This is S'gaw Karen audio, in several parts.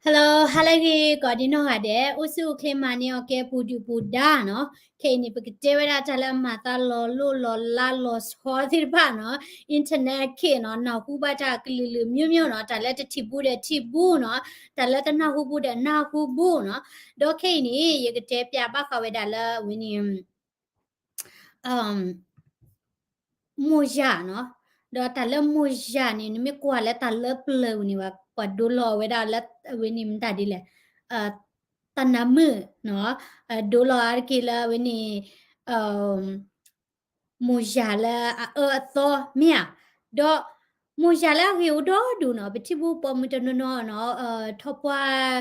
Hello, ဟါလၢအဂ့ၤ ကိးဒံနီၢ်ဂၤဒဲး, အိၣ်ဆူၣ်အိၣ်ချ့မၤန့ၢ်အီၤကဲပူၤဒုၣ်ပူၤဒါနီၤ. ခဲအံၤန့ၣ် ပကတဲဝဲဒၣ်တၢ်လၢအမၤသးလီၤလိၢ်လီၤလးလီၤဆီသ့ၣ်တဖၣ်နီၤ, internet ခဲနီၤ, နၢ်ဟူဘၣ်တၢ်ကလုာ်လုာ်မျိုးမျိုးနီၤ, တၢ်လၢတထံၣ်ဘူးဒီးထံၣ်ဘူးနီၤ, တၢ်လၢတနၢ်ဟူဘူးဒီးနၢ်ဟူဘူးနီၤ. ဒီးခဲအံၤန့ၣ် ယကတဲပျးဘၣ်ဃးဝဲဒၣ်လၢအဝဲန့ၣ် မိၢ်ယၢ်နီၤ, ဒီးတၢ်လၢမိၢ်ယၢ်န့ၣ် နမ့ၢ်ကွၢ်လၢတၢ်လၢပျၢၤပူၤန့ၣ် ပှၤဒိလီၤဝဲဒၣ်လၢအဝဲန့ၣ်မတၤဒ်လဲၣ်, တၢ်နါမုၣ်နီၤ, ဒိလီၤအါတက့ၢ်လၢအဝဲန့ၣ် မိၢ်ယၢ်လၢအအၢအသီမ့ၢ်ဧါ, ဒီးမိၢ်ယၢ်လၢအဂ့ၢ်အိၣ်ဒီဒူၣ်နီၤ, ပထံၣ်ဘူးပိာ်မုၣ်တနီၤနီၤနီၤ, ထီၣ်ပှၢ်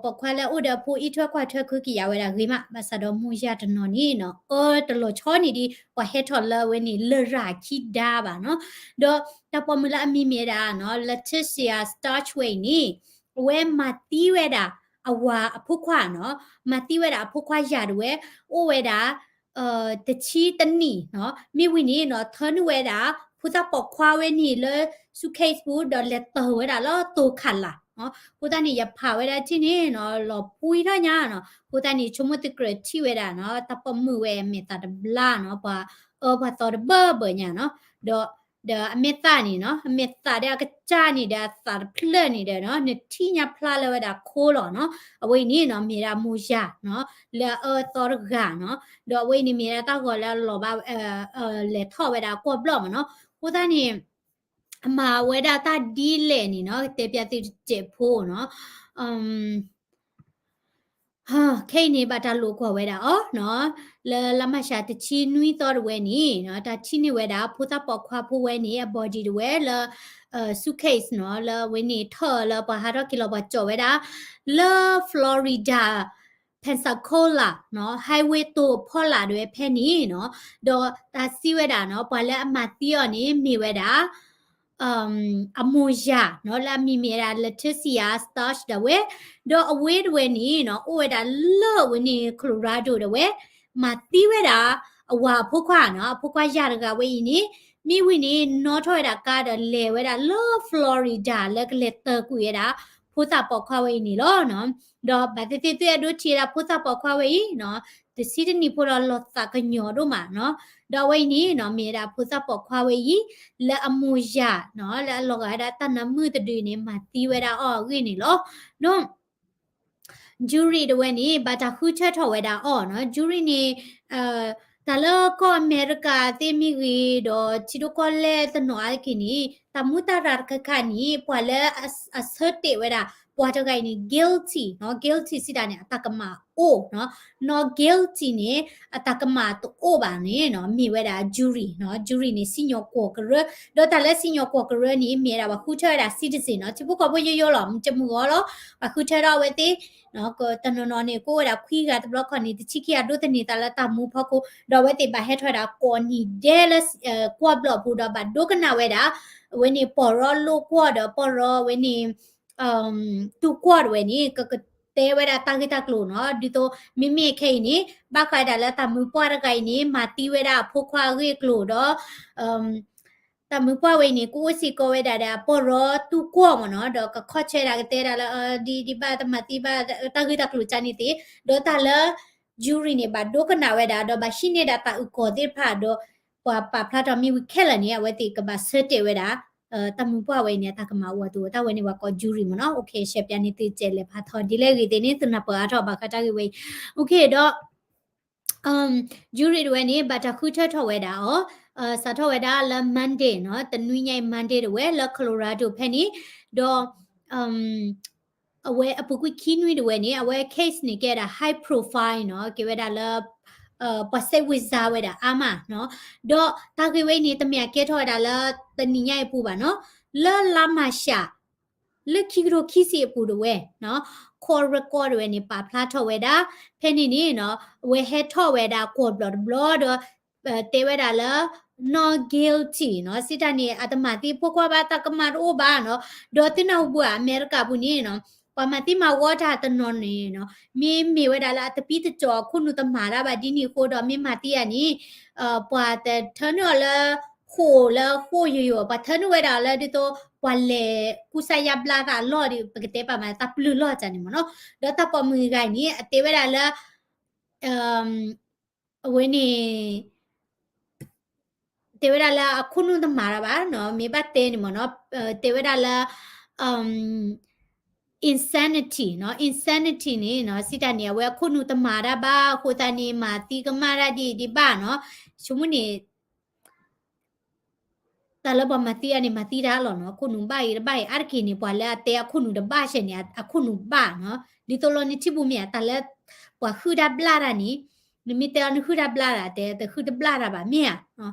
ပိာ်ခွါလၢအအိၣ်ဒီးအဖိအံးထွဲကွၢ်ထွဲခုကယၤဝဲဒၣ်ဂ့ၤမး, ဘၣ်ဆၣ်ဒီးမိၢ်ယၢ်တနီၤန့ၣ်နီၤ အၢတလီၤဆီန့ၣ်ဒီး ပှၤဟဲထီၣ်လၢအဝဲန့ၣ် လရာ်ခံဒါဘၣ်နီၤ, ဒီးတၢ်ပိာ်မုၣ်လၢအမံၤမ့ၢ်ဝဲဒၣ်နီၤ Letitia Starch ဝဲအံၤန့ၣ် အဝဲမၤသံဝဲဒၣ် အဝၤအဖိခွါနီၤ, မၤသံဝဲဒၣ်အဖိခွါယၢ်ဒၣ်ဝဲ, အိၣ်ဝဲဒၣ် တဆံတနံၣ်နီၤ, မ့ၢ်ဝံၤန့ၣ်နီၤ ထၢနုာ်ဝဲဒၣ် ဖိသၣ်ပိာ်ခွါဝဲန့ၣ်လၢ suitcase ပူၤ ဒီးလဲၤတၢၤဝဲဒၣ်လၢတိၤခးလးနီၤ, အဃိသတးန့ၣ် ယဖးဝဲဒၣ်ထံၣ်န့ၣ်နီၤ လီၤပှံၤထီၣ်ညါနီၤ, အဃိသတးန့ၣ် ဆိကမိၣ်သုကြၢးထံၣ်ဝဲဒၣ်နီၤ တၢ်ပိာ်မုၣ်ဝဲအမဲာ်သၣ်တဘျါနီၤ, ပှၤအၢပှၤသီတဘၢဘၢညါနီၤ, ဒီး ဒီးအမဲာ်သၣ်န့ၣ်နီၤ အမဲာ်သၣ်ဒီးအကစၢ်န့ၣ်ဒီးအသးတဖျၢၣ်န့ၣ်ဒီးနီၤ နထံၣ်ညါဖျါလၢဝဲဒၣ်ခိလီၤနီၤ, အဝဲအံၤန့ၣ်နီၤ မ့ၢ်ဒၣ်မိၢ်ယၢ်နီၤ လၢအအၢအသီတဂၤနီၤ, ဒီးအဝဲအံၤန့ၣ်မ့ၢ်ဒၣ်တၢ်ဂီၤလၢအလီၤဘၣ် လဲၤထီၣ်ဝဲဒၣ်ကွီၢ်ဘျီၣ်မးနီၤ, အဃိသတးန့ၣ် အမၤဝဲဒၣ်တၢ်ဒ်လဲၣ်န့ၣ်နီၤ တဲပျးသုတစဲးဖိနီၤ ခဲအံၤန့ၣ် ဘၣ်တၢ်လိာ်ကွီၢ်ဝဲဒၣ်အီၤနီၤ, လၢလါမၢ်ၡးတဆံနွံသီတဝဲန့ၣ်နီၤ တၢ်ထံၣ်န့ၢ်ဝဲဒၣ် ဖိသၣ်ပိာ်ခွါဖိဝဲန့ၣ် အ body တဝဲလၢ suitcase နီၤ လၢအဝဲန့ၣ်ထၢၣ်လၢပှၤဟးထီၣ်က့ၤလီၤပှၤကၠီၣ်ဝဲဒၣ် လၢ Florida Pensacola နီၤ highway တိၤဖီလာ်တဝဲဖဲန့ၣ်နီၤ, ဒီးတၢ်စံးဝဲဒၣ်နီၤ ပှၤလၢအမၤသံအီၤန့ၣ် မ့ၢ်ဝဲဒၣ် အမိၢ်ယၢ်နီၤ လၢအမံၤမ့ၢ်ဝဲဒၣ် Letitia Starch ဒၣ်ဝဲ, ဒီးအဝဲတဝဲန့ၣ်နီၤ အိၣ်ဝဲဒၣ်လၢအဝဲန့ၣ် Colorado ဒၣ်ဝဲ, မၤသံဝဲဒၣ် အဝၤအဖိခွါနီၤ အဖိခွါယၢ်တဂၤဝဲအံၤန့ၣ်, မ့ၢ်ဝံၤန့ၣ် နီၣ်ထီၣ်ဝဲဒၣ်ကါဒီးလဲၤဝဲဒၣ်လၢ Florida လၢကလဲၤတၢၤကွံာ်ဝဲဒၣ် ဖိသၣ်ပိာ်ခွါဝဲအံၤန့ၣ်လီၤနီၤ. ဒီးဘၣ်သ့ၣ်သ့ၣ်သုအဲၣ်ဒိးထံၣ်ဝဲဒၣ်ဖိသၣ်ပိာ်ခွါဝဲအံၤနီၤ, တဆံတနံၣ်ဖိဒီးလီၤသးကညီၤဒိၣ်မးနီၤ. ဒီးအဝဲအံၤန့ၣ်နီၤ မ့ၢ်ဝဲဒၣ်ဖိသၣ်ပိာ်ခွါဝဲအံၤ လၢအမိၢ်ယၢ်နီၤ လၢအလီၤဂာ်ဝဲဒၣ်တၢ်နါမုၣ်တဒုန့ၣ် မၤသံဝဲဒၣ်အီၤအဂ့ၢ်န့ၣ်လီၤနီၤ. Jury တဝဲန့ၣ် ဘၣ်တၢ်ဃုထၢထီၣ်ဝဲဒၣ်အီၤနီၤ. Jury န့ၣ် တၢ်လၢကီၢ်အမဲရကၤသ့ၣ်မ့ၢ်ဂ့ၤ ဒီးထံဒိၣ်ကီၢ်လဲၢ်တနီၤအါတက့ၢ်န့ၣ် တၢ်မူတၢ်ရၢ်တခါခါန့ၣ် ပှၤလၢအဆၢတဲာ်ဝဲဒၣ် ပှၤတဂၤအံၤန့ၣ် guilty နီၤ, guilty စံးတၢ်န့ၣ် အတၢ်ကမၣ်အိၣ်နီၤ, not guilty န့ၣ် အတၢ်ကမၣ်တအိၣ်ဘၣ်န့ၣ်နီၤ မ့ၢ်ဝဲဒၣ် jury နီၤ. Jury န့ၣ် စံၣ်ညီၣ်ကွီၢ်ကရၢ, ဒီးတၢ်လၢစံၣ်ညီၣ်ကွီၢ်ကရၢန့ၣ် မ့ၢ်ဝဲဒၣ်ပှၤဃုထၢဝဲဒၣ် citizen နီၤ, ထံဖိကီၢ်ဖိယိယိလီၤ, မုၢ်တမုၢ်ဂီၤလီၤ, ပှၤဃုထၢထီၣ်အဝဲသ့ၣ် တနီၤနီၤန့ၣ် ကအိၣ်ဝဲဒၣ်ခွံဂၤတဘျီခီန့ၣ် တဆံခံဂၤဒိးသန့ၤသးလၢတၢ်မူဖီခိၣ်, ဒီးအဝဲသ့ၣ်ဘၣ်ဟဲထီၣ်ဝဲဒၣ်ကိးနံၤဒဲးလၢ ကွီၢ်ဘျီၣ်ပူၤဒီးဘၣ်ဒိကနၣ်ဝဲဒၣ် အဝဲန့ၣ် ပီၢ်ရီလိာ်ကွီၢ်ဒီးပီၢ်ရီအဝဲန့ၣ် တူၢ်ကွီၢ်တဝဲန့ၣ် ကကတဲဝဲဒၣ်တၢ်ဂ့ၢ်တၢ်ကျိၤနီၤ. ဒ်သိးမ့မ့ၢ်ခဲအံၤန့ၣ် ဘၣ်ဃးဒၣ်လၢတၢ်မုၢ်ပှၢ်တဂၤအံၤန့ၣ် မၤသံဝဲဒၣ်အဖိခွါအဂ့ၢ်အကျိၤဒီး တၢ်မုၢ်ပှၢ်ဝဲအံၤန့ၣ် ကအိၣ်စ့ၢ်ကီးဝဲဒၣ်ဒီးအပီၢ်ရီတူၢ်ကွီၢ်မ့ၢ်နီၤ, ဒီးကခီၣ်ဆၢဒၣ်ကတဲဒၣ်လၢ ဒ်ဒ်ဘၣ်တမၤသံဘၣ် တၢ်ဂ့ၢ်တၢ်ကျိၤကန့ၣ်သ့, ဒီးတၢ်လၢ jury န့ၣ် ဘၣ်ဒိကနၣ်ဝဲဒၣ် ဒီးဘၣ်ဟံးန့ၢ်ဒၣ်တၢ်အုၣ်ကီၤသ့ၣ်တဖၣ်ဒီး ပှၤပာ်ဖျါထီၣ်မ့ၢ်ဝံၤခဲလၢာ်န့ၣ် အဝဲသ့ၣ်ကဘၣ်ဆၢတဲာ်ဝဲဒၣ် တၢ်မုၢ်ပှၢ်ဝဲအံၤန့ၣ် အတၢ်ကမၣ်အိၣ်အသိး တၢ်ဝဲန့ၣ်ပှၤကိး jury မ့ၢ်နီၤ. ရှဲပၠးန့ၢ်သုစဲးလဲၤဖးထီၣ်ဒ်လဲၣ်ဂ့ၤသ့ၣ်န့ၣ် သုနၢ်ပၢၢ်အါထီၣ်ဘၣ်ဃးတၢ်ဂ့ၢ်ဝဲအံၤ. ဒီး jury တဝဲန့ၣ် ဘၣ်တၢ်ဃုထၢထီၣ်ဝဲဒၣ်အီၤ စးထီၣ်ဝဲဒၣ်လၢ Monday နီၤ တနွံညါအံၤ Monday တဝဲ လၢ Colorado ဖဲန့ၣ်, ဒီး အဝဲအပူၤကွံာ်ခံနွံတဝဲန့ၣ် အဝဲ case န့ၣ် ကဲဝဲဒၣ် high profile နီၤ, ကဲဝဲဒၣ်လၢ ပှၤစဲးဝံၤစါဝဲဒၣ်အါမးနီၤ. ဒီးတၢ်ဂ့ၢ်ဝဲအံၤန့ၣ် တမ့ၢ်အကဲထီၣ်ဝဲဒၣ်လၢတနံၤညါအံၤအပူၤဘၣ်နီၤ. လၢလါမၢ်ၡး လၢခံကထိခံဆံအပူၤတဝဲနီၤ court record တဝဲန့ၣ် ပာ်ဖျါထီၣ်ဝဲဒၣ် ဖဲန့ၣ်န့ၣ်နီၤ အဝဲဟဲထီၣ်ဝဲဒၣ်ကွီၢ်ဘျီၣ်တဘျီဒီး တဲဝဲဒၣ်လၢ not guilty နီၤ စံးတၢ်န့ၣ် အတမၤသံအဖိခွါဘၣ် တၢ်ကမၣ်တအိၣ်ဘၣ်နီၤ ဒီးသုနၢ်ဟူဘၣ် အမဲရကၤပူၤန့ၣ်နီၤ ပှၤမၤသံမၤဝီတၢ်တနီၤန့ၣ်နီၤ မ့မ့ၢ်ဝဲဒၣ်လၢအတပံတကီၤအခိၣ်နူာ်တမၤတၢ်ဘၣ်ဒ်န့ၣ်အဃိဒီး မ့ၢ်မၤသံယၤန့ၣ် ပှၤတထၢနုာ်အီၤလၢ ဃိာ်လၢဃိာ်ယိာ်ယိာ် ပှၤထၢနုာ်ဝဲဒၣ်လၢဒ်သိး ပှၤလဲၤကူစါယါဘျါသးအလီၢ်ဒီး ပကတဲပာ်မးတၢ်ပျုၢ်လီၢ်တၢ်န့ၣ်မ့ၢ်နီၤ ဒီးတၢ်ပိာ်မုၣ်ဂၤအံၤန့ၣ် အတဲဝဲဒၣ်လၢ အဝဲန့ၣ် တဲဝဲဒၣ်လၢအခိၣ်နူာ်တမၤတၢ်ဘၣ်နီၤ မ့ၢ်ဘၣ်တဲန့ၣ်မ့ၢ်နီၤ တဲဝဲဒၣ်လၢ insanity နီၤ insanity န့ၣ်နီၤ စံးတၢ်န့ၣ် အဝဲအခိၣ်နူာ်တမၤတၢ်ဘၣ် အဃိသတးန့ၣ် မၤသံကမၣ်တၢ်ဒ်အံၤဒံးဘၣ်နီၤ ဆိကမိၣ်န့ၣ် တၢ်လၢပှၤမၤသံအါန့ၣ် မၤသံတၢ်လီၤနီၤ အခိၣ်နူာ်ဘၣ်အံၤတဘၣ်အံၤ အါတက့ၢ်န့ၣ် ပှၤလၢအတဲအခိၣ်နူာ်တဘၣ်ဆဲန့ၣ် အခိၣ်နူာ်ဘၣ်နီၤ ဒ်သိးလီၤန့ၣ်ထံၣ်ပူၤမ့ၢ်ဧါ တၢ်လၢ ပှၤဟုၣ်တၢ်ဘျၣ်တၢ်န့ၣ် နမ့ၢ်တဲအီၤနဟုၣ်တၢ်ဘျၣ်တၢ် တဲတဟုၣ်တဘျၣ်တၢ်ဘၣ်မ့ၢ်ဧါ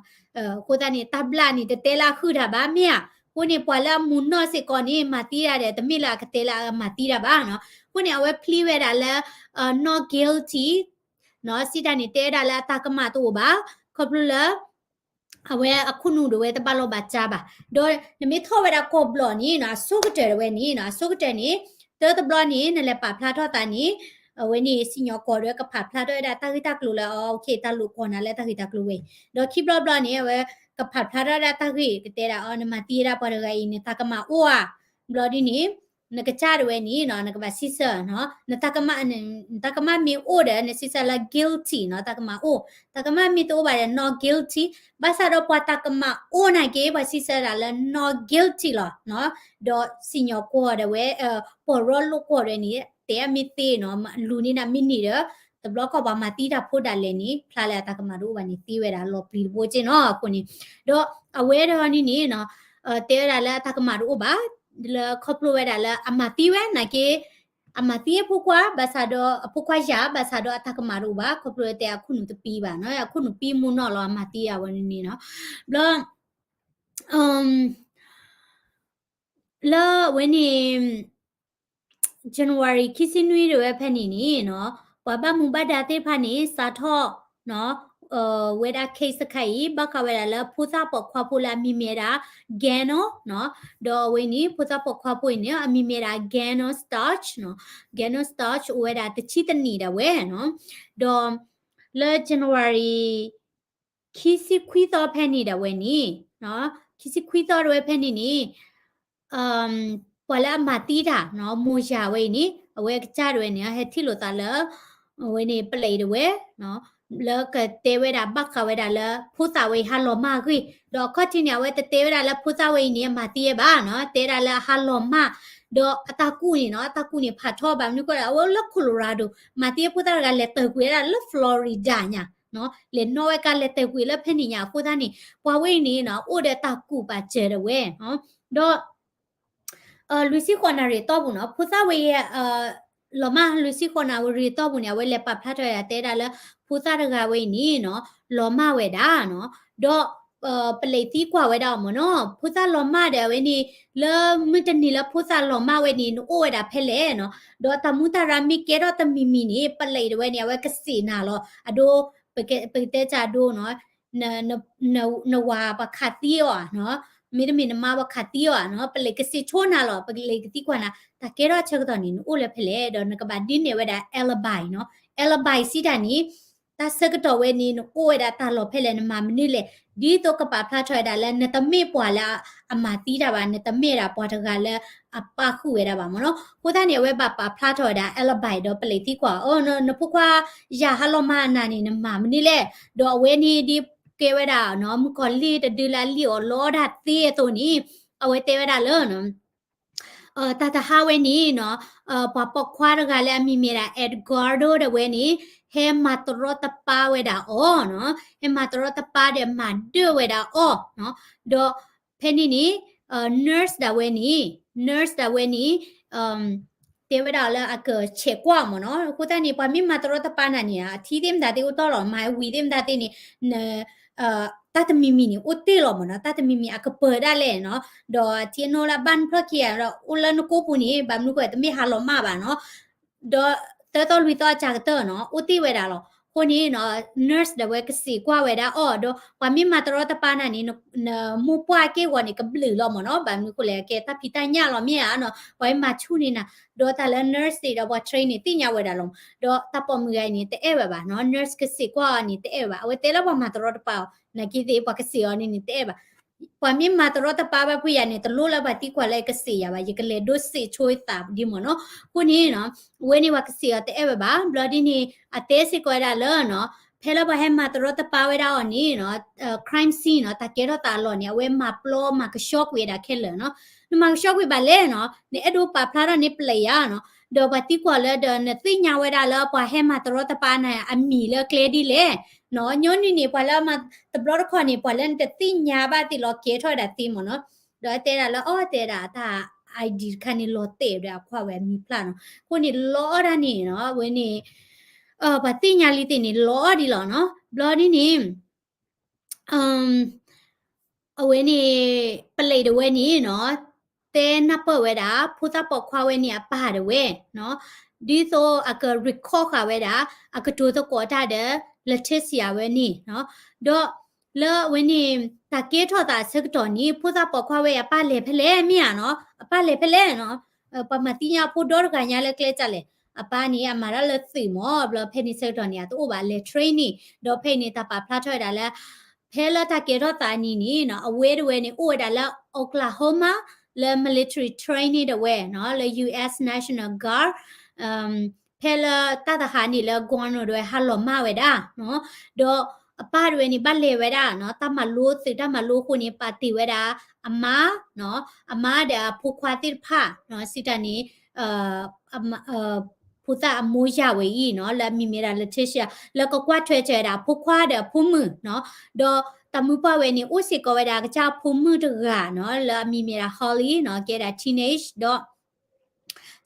အဃိသတးန့ၣ် တၢ်ဘျၣ်န့ၣ် တတဲလၢအဟုၣ်တၢ်ဘၣ်မ့ၢ်ဧါ အဃိန့ၣ် ပှၤလၢအမူနီၢ်စ့ၢ်ကီးန့ၣ် မၤသံတၢ်ဒီး တမ့ၢ်လၢအကတဲလၢအမၤသံတၢ်ဘၣ်နီၤ အဃိန့ၣ် အဝဲ plead ဝဲဒၣ်လၢ not guilty နီၤ စံးတၢ်န့ၣ် တဲဝဲဒၣ်လၢအတၢ်ကမၣ်တအိၣ်ဘၣ် ခီဖျိလၢ အဝဲအခိၣ်နူာ်ဒၣ်ဝဲတဘၣ်လီၢ်ဘၣ်စးဘၣ် ဒီးနမ့ၢ်ထီၣ်ဝဲဒၣ်ကွီၢ်ဘျီၣ်န့ၣ်နီၤ အဆိကတၢၢ်တဝဲန့ၣ်နီၤ အဆိကတၢၢ်န့ၣ် တၢတဘျီန့ၣ် နလဲၤပာ်ဖျါထီၣ်သးန့ၣ် အဝဲန့ၣ် စံၣ်ညီၣ်ကွီၢ်ဒၣ်ဝဲကပာ်ဖျါထီၣ်ဝဲဒၣ်တၢ်ဂ့ၢ်တၢ်ကျိၤလၢ အ okay တၢ်လိာ်ကွီၢ်နၤလၢတၢ်ဂ့ၢ်တၢ်ကျိၤဝဲအံၤ ဒီးခံဘျီဘျီန့ၣ် အဝဲကပာ်ဖျါထီၣ်ဝဲဒၣ်တၢ်ဂ့ၢ် ကတဲဒၣ်အီၤ နမၤသံဝဲဒၣ်ပှၤတဂၤအံၤ နတၢ်ကမၣ်အိၣ်ဧါ ဘျီဒ်န့ၣ် နကစၢ်ဒၣ်ဝဲန့ၣ်နီၤ နကဘၣ်စံးဆၢနီၤ နတၢ်ကမၣ် နတၢ်ကမၣ်မ့ၢ်အိၣ်ဒီး နစံးဆၢလၢ guilty နီၤ တၢ်ကမၣ်အိၣ် တၢ်ကမၣ်မ့ၢ်တအိၣ်ဘၣ်ဒီး not guilty ဘၣ်ဆၣ်ဒီးပှၤတၢ်ကမၣ်အိၣ်နာ်က့ ပှၤစံးဆၢဒၣ်လၢ not guilty လီၤနီၤ ဒီးစံၣ်ညီၣ်ကွီၢ်ဒၣ်ဝဲ ပီၢ်ရီလိာ်ကွီၢ်ဒၣ်ဝဲန့ၣ် တဲအမ့ၢ်သ့နီၤ လူၤန့ၢ်ဒၣ်မ့ၢ်န့ၢ်ဒီး တဘျီခီၣ်ပှၤမၤသံတၢ်ဖိဒၣ်လဲာ်န့ၣ် ဖျါလၢအတၢ်ကမၣ်တအိၣ်ဘၣ်န့ၣ် သံဝဲဒၣ်လီၤပျံၤတဘိက့နီၤ အဃိန့ၣ် ဒီးအဝဲဒၣ်န့ၣ်န့ၣ်နီၤ တဲဝဲဒၣ်လၢအတၢ်ကမၣ်တအိၣ်ဘၣ် လၢခီဖျိဝဲဒၣ်လၢအမၤသံဝဲနာ်က့ အမၤသံအဖိခွါ ဘၣ်ဆၣ်ဒီးအဖိခွါယၤ ဘၣ်ဆၣ်ဒီးအတၢ်ကမၣ်တအိၣ်ဘၣ် ခီဖျိတဲအခိၣ်နူာ်တပံဘၣ်နီၤ အခိၣ်နူာ်ပံမူနီၢ်လီၤ အမၤသံအဝဲန့ၣ်နီၤ ဘျီ လၢအဝဲန့ၣ် January ခံဆံနွံတဝဲဖဲန့ၣ်န့ၣ်နီၤ ပှၤဘၣ်မူဘၣ်ဒါသ့ၣ်တဖၣ်န့ၣ် စးထီၣ်နီၤ ဝဲဒၣ် case တခါအံၤ ဘၣ်ဃးဝဲဒၣ်လၢဖိသၣ်ပိာ်ခွါဖိလၢအမံၤမ့ၢ်ဝဲဒၣ် Gannon နီၤ ဒီးအဝဲန့ၣ် ဖိသၣ်ပိာ်ခွါဖိအံၤန့ၣ် အမံၤမ့ၢ်ဝဲဒၣ် Gannon Starch နီၤ Gannon Starch အိၣ်ဝဲဒၣ်တဆံတနံၣ်ဒၣ်ဝဲနီၤ ဒီးလၢ January ခံဆံခွံသီဖဲန့ၣ်ဒၣ်ဝဲန့ၣ် ခံဆံခွံသီတဝဲဖဲန့ၣ်န့ၣ် ပှၤလၢအမၤသံတၢ်နီၤ မိၢ်ယၤဝဲအံၤန့ၣ် အဝဲကစၢ်တဝဲန့ၣ် ဟဲထံၣ်လိာ်သးလၢ အဝဲန့ၣ်ပလံးတဝဲ လၢကတဲဝဲဒၣ်ဘၣ်ဃးဝဲဒၣ်လၢ ဖိသၣ်ဝဲအံၤဟးလီၤမၢ်အဂ့ၢ် ဒီးအခီၣ်ထံးန့ၣ် အဝဲတတဲဝဲဒၣ်လၢဖိသၣ်ဝဲအံၤန့ၣ် အမၤသံဝဲဘၣ်နီၤ တဲဒၣ်လၢအဟးလီၤမၢ် ဒီးအတၢ်ကူၣ်န့ၣ်နီၤ အတၢ်ကူၣ်န့ၣ် ဖးထီဘၣ်မနုၤဃိဒီး အဝဲလၢ Colorado မၤသံအဖိသၣ်တဂၤလဲၤတၢ်ကွံာ်ဝဲဒၣ်လၢ Florida ညါ လဲၤနီၣ်ဝဲကါလဲၤတၢ်ကွံာ်လၢဖဲန့ၣ်ညါ အဃိသတးန့ၣ် ပှၤဝဲအံၤန့ၣ်နီၤ အိၣ်ဒီးတၢ်ကူၣ်ပာ်စၢၤဒၣ်ဝဲ ဒီး လွံၢ်ဆံဃိးနၣ်ရံၣ်အတီၢ်ပူၤနီၤ ဖိသၣ်ဝဲအံၤ လီၤမၢ်လွံၢ်ဆံဃိးနၣ်ရံၣ်အတီၢ်ပူၤန့ၣ် အဝဲလဲၤပာ်ဖျါထီၣ်ဝဲဒၣ်တဲဒၣ်လၢ ဖိသၣ်တဂၤဝဲအံၤန့ၣ်နီၤ လီၤမၢ်ဝဲဒၣ်နီၤ ဒီး ပလံးသံကွၢ်ဝဲဒၣ်အီၤမ့ၢ်နီၤ ဖိသၣ်လီၤမၢ်ဒီးအဝဲန့ၣ် လၢမုၢ်တနံၤလၢဖိသၣ်လီၤမၢ်ဝဲန့ၣ် နအိၣ်ဝဲဒၣ်ဖဲလဲၣ်နီၤ ဒီးတၢ်မူတၢ်ရၢမ့ၢ်ကဲထီၣ်တမံၤမံၤန့ၣ် ပလံးတဝဲန့ၣ် အဝဲကစံးနၤလီၤ အဒိ ပကတဲတၢ်အဒိနီၤ နဝၤပှၤခးသံအီၤဧါနီၤ မ့တမ့ၢ်နမါပှၤခးသံအီၤဧါနီၤ ပလံးကစံးဆိနၤလီၤ ပလံးကသံကွၢ်နၤ တၢ်ကဲထီၣ်ဆၢကတီၢ်န့ၣ် နအိၣ်လၢဖဲလဲၣ် ဒီးနကဘၣ်ဒုးနဲၣ်ဝဲဒၣ် alibi နီၤ alibi စံးတၢ်န့ၣ် တၢ်ဆၢကတီၢ်ဝဲန့ၣ် နအိၣ်ဝဲဒၣ်တၢ်လီၢ်ဖဲလဲၣ် နမၤမနုၤလဲၣ် ဒ်သိးကပာ်ဖျါထီၣ်ဝဲဒၣ်လၢ နတမ့ၢ်ပှၤလၢအမၤသံတၢ်ဘၣ် နတမ့ၢ်ဒၣ်ပှၤတဂၤလၢအပာ်ဃုာ်ဝဲဒၣ်ဘၣ်မ့ၢ်နီၤ အဃိသတးန့ၣ် အဝဲဘၣ်ပာ်ဖျါထီၣ်ဝဲဒၣ် alibi ဒီးပလံးသံကွၢ် အိ နဖိခွါယၤဟးလီၤမၢ်နၤန့ၣ် နမၤမနုၤလဲၣ် ဒီးအဝဲန့ၣ်ဒ်ကဲဝဲဒၣ်နီၤ မုၣ်ကီၤလံၢ်တဒုလၢအလံၣ်အီၣ်လီအီၣ်တၢ်သ့အသိးန့ၣ် အဝဲတဲဝဲဒၣ်လၢ တၢ်တဟါဝဲန့ၣ်နီၤ ပှၤပိာ်ခွါတဂၤလၢအမံၤမ့ၢ်ဒၣ် Edgardo ဒၣ်ဝဲန့ၣ် ဟဲမၤတရီတပါဝဲဒၣ်အီၤနီၤ ဟဲမၤတရီတပါဒီးမၤဒၢၣ်ဝဲဒၣ်အီၤနီၤ ဒီးဖဲန့ၣ်န့ၣ် nurse ဒၣ်ဝဲန့ၣ် nurse ဒၣ်ဝဲန့ၣ် တဲဝဲဒၣ်လၢအကဆဲးကွၢ်မ့ၢ်နီၤ အဃိသတးန့ၣ် ပှၤမ့ၢ်မၤတရီတပါနၤန့ၣ် အထံသ့ၣ်မတၤသ့ၣ်အိၣ်တီၢ်လီၤ မၤဝံၤသ့ၣ်မတၤသ့ၣ်န့ၣ် န တၢ်တမံၤမံၤန့ၣ် အိၣ်တ့ၢ်လီၤမ့ၢ်နီၤ, တၢ်တမံၤမံၤအကပၤဒၣ်လဲာ်နီၤ, ဒီးထံအနိလၢအဘၣ်နဖျၢၣ်ခံဂၤဒီး အိၣ်လၢနကိာ်ပူၤန့ၣ် ဘၣ်မနုၤဃိတမ့ၢ်ဟးလီၤမၢ်ဘၣ်နီၤ, ဒီးသၢသီလွံၢ်သီအစှၤကတၢၢ်နီၤ အိၣ်တ့ၢ်ဝဲဒၣ်လီၤ. အဃိန့ၣ်နီၤ nurse ဒီးဝဲကစံးကွၢ်ဝဲဒၣ်အီၤ ဒီးပှၤမ့ၢ်မၤတရီတပါနၤန့ၣ် နမိၢ်ပှၢ်က့ၢ်ဂီၤန့ၣ် ကဘျုးလီၤမ့ၢ်နီၤ, ဘၣ်မနုၤဃိလဲၣ် ကဲတၢ်ဖံးတၢ်ညၣ်လီၤမ့ၢ်ဧါနီၤ, ပှၤမၤဆူၣ်န့ၢ်နၤ, ဒီးတၢ်လၢ nurse ဒီးပှၤ train န့ၣ် သ့ၣ်ညါဝဲဒၣ်လီၤ. ဒီးတၢ်ပိာ်မုၣ်ဂၤအံၤန့ၣ် တအဲၣ်ဝဲဘၣ်နီၤ, nurse ကစံးကွၢ်အီၤန့ၣ် တအဲၣ်ဝဲဘၣ်, အဝဲတဲလၢပှၤမၤတရီတပါအီၤ, နာ်က့သ့ၣ် ပှၤကစံးအီၤန့ၣ်န့ၣ် တအဲၣ်ဘၣ်. ပှၤမ့ၢ်မၤတရီတပါဘၣ်ဖုးယၤန့ၣ် တလိၣ်လၢပှၤသံကွၢ်လၢကစံးယၤဘၣ်, ယကလဲၤဒိးစံးဆိအသးဒ်မ့ၢ်နီၤ. အဃိန့ၣ်နီၤ အဝဲန့ၣ်ပှၤကစံးအီၤတအဲၣ်ဝဲဘၣ်, ဘျီဒ်န့ၣ် အတဲစ့ၢ်ကီးဝဲဒၣ်လၢနီၤ ဖဲလၢပှၤဟဲမၤတရီတပါဝဲဒၣ်အီၤန့ၣ်နီၤ crime scene နီၤ တၢ်ကဲထီၣ်သးအလီၢ်န့ၣ် အဝဲမၤပျီမၤကဆှီကွံာ်ဝဲဒၣ်ခဲလၢာ်နီၤ, နမၤကဆှီကွံာ်ဘၣ်လဲၣ်နီၤ, နအဲၣ်ဒိးပာ်ဖျါထီၣ်န့ၢ်ပျဲယၤနီၤ, ဒီးပှၤသံကွၢ်လၢဒီးနသ့ၣ်ညါဝဲဒၣ်လၢပှၤဟဲမၤတရီတပါနၤအမံၤလၢကျဲဒ်လဲၣ်နီၤ, ညီနုၢ်န့ၣ် ပှၤလၢမၤတဘျီတခီၣ်န့ၣ် ပှၤလၢနတသ့ၣ်ညါဘၣ်သ့ၣ်လီၤကဲထီၣ်ဝဲဒၣ်သ့မ့ၢ်နီၤ, ဒီးတဲဒၣ်လၢအီၤတဲဒၣ်တၢ် ID တခါန့ၣ်လီၤတဲာ်ဒီးအခွါဝဲအမံၤဖျါနီၤ, အဃိန့ၣ်လီအီၣ်ဒၣ်န့ၣ်နီၤ အဝဲန့ၣ် ပှၤသ့ၣ်ညါလံသ့ၣ်န့ၣ် လီအီၣ်ဒ်လီၤနီၤ, ဘျီဒ်န့ၣ် အဝဲန့ၣ် ပလံးတဝဲန့ၣ်နီၤ တဲနၢ်ပၢၢ်ဝဲဒၣ် ဖိသၣ်ပိာ်ခွါဝဲန့ၣ်အပၢ်တဝဲနီၤ, ဒ်သိးအက record ဃာ်ဝဲဒၣ် အကတိၤသကိးတၢ်ဒီး Leticia ဝဲန့ၣ်နီၤ, ဒီးလၢအဝဲန့ၣ် တၢ်ကဲထီၣ်သးအဆၢကတီၢ်န့ၣ် ဖိသၣ်ပိာ်ခွါဝဲအပၢ်လဲၤဖဲလဲၣ်မ့ၢ်ဧါနီၤ, အပၢ်လဲၤဖဲလဲၣ်နီၤ, ပှၤမၤသံညါအဖိဒီတဂၤညါလၢကျဲကလဲၣ်, အပၢ်န့ၣ် အမၤတၢ်လၢသုးမ့ၢ် ဘျီဖဲန့ၣ်ဆၢကတီၢ်န့ၣ် အတအိၣ်ဘၣ် အလဲၤ training ဒီးဖဲအံၤန့ၣ် တၢ်ပာ်ဖျါထီၣ်ဝဲဒၣ်လၢ ဖဲလၢတၢ်ကဲထီၣ်သးအနံၤန့ၣ်နီၤ အဝဲတဝဲန့ၣ် အိၣ်ဝဲဒၣ်လၢ Oklahoma လၢ military training တဝဲနီၤ လၢ US National Guard ဖဲလၢတၢ်သဟးန့ၣ်လၢ Guam တဝဲဟးလီၤမၢ်ဝဲဒၣ်နီၤ, ဒီးအပၢ်တဝဲန့ၣ် ဘၣ်လဲၤဝဲဒၣ်နီၤ တၢ်မၤလိသုးတၢ်မၤလိအဃိန့ၣ် ပာ်တ့ၢ်ဝဲဒၣ်အမါနီၤ, အမါဒီးအဖိခွါသ့ၣ်တဖၣ်နီၤ စံးတၢ်န့ၣ် ဖိသၣ်အမိၢ်ယၢ်ဝဲအံၤနီၤ လၢအမံၤမ့ၢ်ဒၣ် Leticia လၢကကွၢ်ထွဲစၢၤဝဲဒၣ်အဖိခွါဒီးအဖိမုၣ်နီၤ, ဒီးတၢ်မုၢ်ပှၢ်ဝဲန့ၣ် အိၣ်စ့ၢ်ကီးဝဲဒၣ်အကစၢ်အဖိမုၣ်တဂၤနီၤ လၢအမံၤမ့ၢ်ဒၣ် Holly နီၤ ကဲဒၣ် teenage ဒီး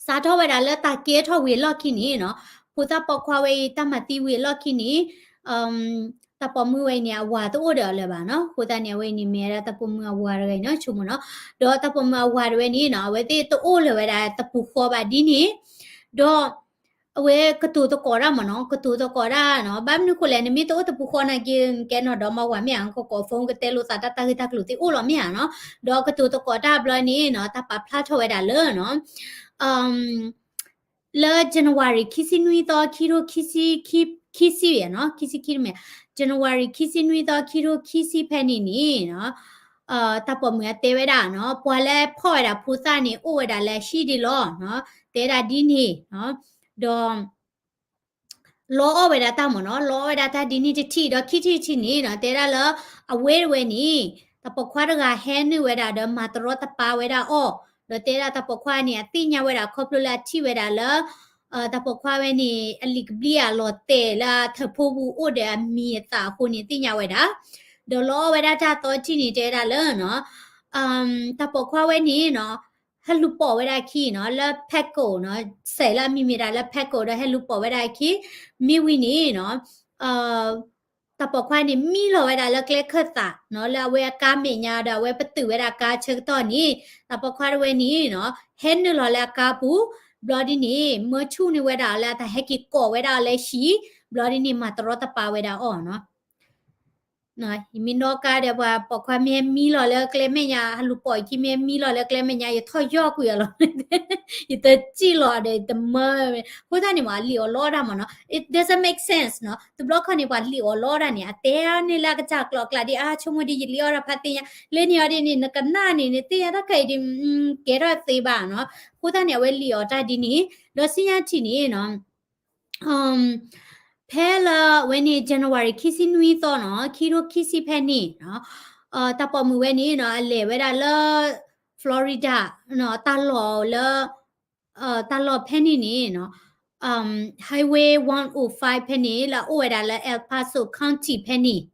စးထီၣ်ဝဲဒၣ်လၢတၢ်ကဲထီၣ်ဝံၤအလီၢ်ခံန့ၣ်နီၤ, ဖိသၣ်ပိာ်ခွါဝဲအံၤ တၢ်မၤသံဝံၤအလီၢ်ခံန့ၣ် တၢ်ပိာ်မုၣ်ဝဲအံၤန့ၣ် အဝၤတအိၣ်ဒီးအီၤလၢၤဘၣ်နီၤ, အဃိသတးန့ၣ် အဝဲအံၤန့ၣ်မ့ၢ်ဝဲဒၣ်တၢ်ပိာ်မုၣ်အဝၤတဂၤနီၤ ဆိကမိၣ်နီၤ, ဒီးတၢ်ပိာ်မုၣ်အဝၤတဝဲန့ၣ်နီၤ အဝဲသ့ၣ်တအိၣ်လၢၤဝဲဒၣ်တပူၤဃီဘၣ်ဒ်န့ၣ်, ဒီး အဝဲကတိၤသကိးတၢ်မ့ၢ်နီၤ, ကတိၤသကိးတၢ်နီၤ, ဘၣ်မနုၤဃိလဲၣ် နမ့ၢ်တအိၣ်တပူၤဃီနာ်က့ နကဲနီၢ်ဒီမါဝၤမ့ၢ်ဧါ, နကကိး phone ကတဲလိာ်သးတၢ်တၢ်ဂ့ၢ်တၢ်ကျိၤသ့ၣ်အိၣ်လီၤမ့ၢ်ဧါနီၤ, ဒီးကတိၤသကိးတၢ်ဘျီန့ၣ်နီၤ တၢ်ပာ်ဖျါထီၣ်ဝဲဒၣ်လၢနီၤ လၢ January ခံဆံနွံသီ ခံထိခံဆံ ခံဆံယဲၢ်နီၤ, ခံဆံခံတမ့ၢ်, January ခံဆံနွံသီ ခံထိခံဆံဖဲန့ၣ်န့ၣ်နီၤ, တၢ်ပိာ်မုၣ်အတဲဝဲဒၣ်နီၤ, ပှၤလၢဖီၣ်ဝဲဒၣ်ဖိသၣ်န့ၣ် အိၣ်ဝဲဒၣ်လၢဟံၣ်ဒ်လီၤနီၤ, တဲဒၣ်ဒ်န့ၣ်နီၤ, ဒီး လီအီၣ်ဝဲဒၣ်တၢ်မ့ၢ်နီၤ, လီအီၣ်ဝဲဒၣ်တၢ်ဒ်န့ၣ်တထံၣ်, ဒီးခံထံၣ်တထံၣ်န့ၣ်နီၤ တဲဒၣ်လၢ အဝဲတဝဲန့ၣ် တၢ်ပိာ်ခွါတဂၤဟဲနုာ်ဝဲဒၣ်ဒီးမၤတရီတပါဝဲဒၣ်အီၤ, ဒီးတဲဒၣ်တၢ်ပိာ်ခွါန့ၣ် အသ့ၣ်ညါဝဲဒၣ်ခီဖျိလၢအထံၣ်ဝဲဒၣ်လၢ တၢ်ပိာ်ခွါဝဲန့ၣ် အလံာ်ကဘျံးအလီၤတဲာ်လၢအထၢၣ်ဖိပူၤအိၣ်ဒီးအမံၤအသၣ်အဃိန့ၣ် သ့ၣ်ညါဝဲဒၣ်, ဒီးလီအီၣ်ဝဲဒၣ်တၢ်သီတထံၣ်န့ၣ် တဲဝဲဒၣ်လၢနီၤ တၢ်ပိာ်ခွါဝဲန့ၣ်နီၤ ဟဲလူၤပိာ်ဝဲဒၣ်အခံနီၤ လၢ Paco နီၤ, စဲးလၢအမံၤမ့ၢ်ဒၣ်လၢ Paco ဒီးဟဲလူၤပိာ်ဝဲဒၣ်အခံ, မ့ၢ်ဝံၤန့ၣ်နီၤ တၢ်ပိာ်ခွါန့ၣ် မံလီၤဝဲဒၣ်လၢကျဲခၢၣ်သးနီၤ လၢအဝဲအကါမဲာ်ညါဒီး အဝဲပတုာ်ဝဲဒၣ်ကါဆၢကတီၢ်န့ၣ် တၢ်ပိာ်ခွါတဝဲန့ၣ်နီၤ ဟဲနုာ်လီၤလၢအကါပူၤ, ဘျီဒ်န့ၣ် မၢဆူၣ်န့ၢ်ဝဲဒၣ်အီၤလၢအတၢ်ဟဲက့ၤကိးဝဲဒၣ်အီၤလၢဟံၣ်, ဘျီဒ်န့ၣ် မၤတရီတပါဝဲဒၣ်အီၤနီၤ ယမ့ၢ်နီၣ်ကါဒီး ပှၤပိာ်ခွါမ့ၢ်ဟဲမံလီၤလၢကျဲမဲာ်ညါ ဟဲလူၤပိာ်အခံ မ့ၢ်ဟဲမံလီၤလၢကျဲမဲာ်ညါ ယထီၣ်ယီၢ်ကွံာ်အီၤလီၤ, ယတစံၣ်လီၤဒီးယတမၢ, အဃိသတးန့ၣ်မး အလံာ်အီၣ်လီအီၣ်တၢ်မးနီၤ, it doesn't make sense နီၤ, တဘျီခီန့ၣ် ပှၤလံာ်အီၣ်လီအီၣ်တၢ်န့ၣ် အတဲန့ၢ်လၢအကစၢ်ကျိာ်အကျါဒ် အါဆိကမိၣ်ဒ်ယလံာ်အီၣ်တၢ်ဖးသ့ၣ်ညါ, လၢန့ၣ်အီၤဒ်န့ၣ် နကနၣ်န့ၣ် နသ့ၣ်ညါတၢ်ခဲအံၤဒ် ကဲထီၣ်သ့ဘၣ်နီၤ, အဃိသတးန့ၣ် အဝဲလံာ်အီၣ်တၢ်ဒ်န့ၣ်, ဒီးဆူညါထံၣ်န့ၣ်နီၤ ဖဲလၢအဝဲန့ၣ် January ခံဆံနွံသီနီၤ ခံထိခံဆံဖဲန့ၣ်နီၤ, တၢ်ပိာ်မုၣ်ဝဲန့ၣ်နီၤ အလဲၤဝဲဒၣ်လၢ Florida နီၤ တၢ်လီၢ်လၢ တၢ်လီၢ်ဖဲန့ၣ်န့ၣ်နီၤ Highway one oh five ဖဲန့ၣ် လၢအအိၣ်ဝဲဒၣ်လၢ El Paso County ဖဲန့ၣ်နီၤ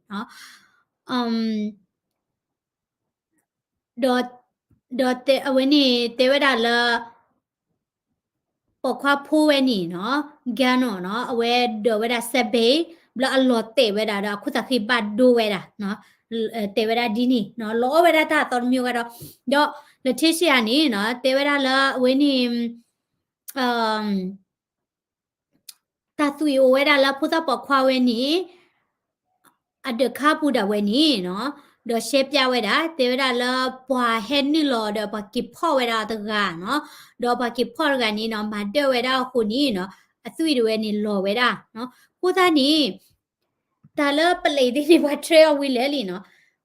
ဒီး ဒီးအဝဲန့ၣ်တဲဝဲဒၣ်လၢ ပိာ်ခွါဖိဝဲန့ၣ်နီၤ Gano နီၤ အဝဲဒၢးဝဲဒၣ်စဲးဘ့ၣ် ဘျီအလီၤတဲာ်ဝဲဒၣ်ဒီး အခိၣ်သးဃ့ဘၣ်ဒိဝဲဒၣ်နီၤ တဲဝဲဒၣ်ဒ်န့ၣ်နီၤ, လီၤအီၣ်ဝဲဒၣ်တၢ်အသီတမံၤဂၤဒီး, ဒီး Letitia န့ၣ်နီၤ တဲဝဲဒၣ်လၢအဝဲန့ၣ် တၢ်သွံၣ်အိၣ်ဝဲဒၣ်လၢဖိသၣ်ပိာ်ခွါဝဲန့ၣ် အဒၢးခါပူၤဒၣ်ဝဲန့ၣ်နီၤ, ဒီးရှဲပၠးဝဲဒၣ် တဲဝဲဒၣ်လၢပှၤဟဲနုာ်လီၤဒီးပှၤက့ၤဖီၣ်ဝဲဒၣ်တဂၤနီၤ, ဒီးပှၤက့ၤဖီၣ်တဂၤန့ၣ်နီၤ မၤဒၢၣ်ဝဲဒၣ်အဃိန့ၣ်နီၤ အသွံၣ်ဒၣ်ဝဲန့ၣ်လီၤဝဲဒၣ်နီၤ. အဃိသတးန့ၣ် တၢ်လၢပလံးသ့ၣ်န့ၣ် ပှၤတြဲအီၤဝံၤလဲၣ်လံနီၤ,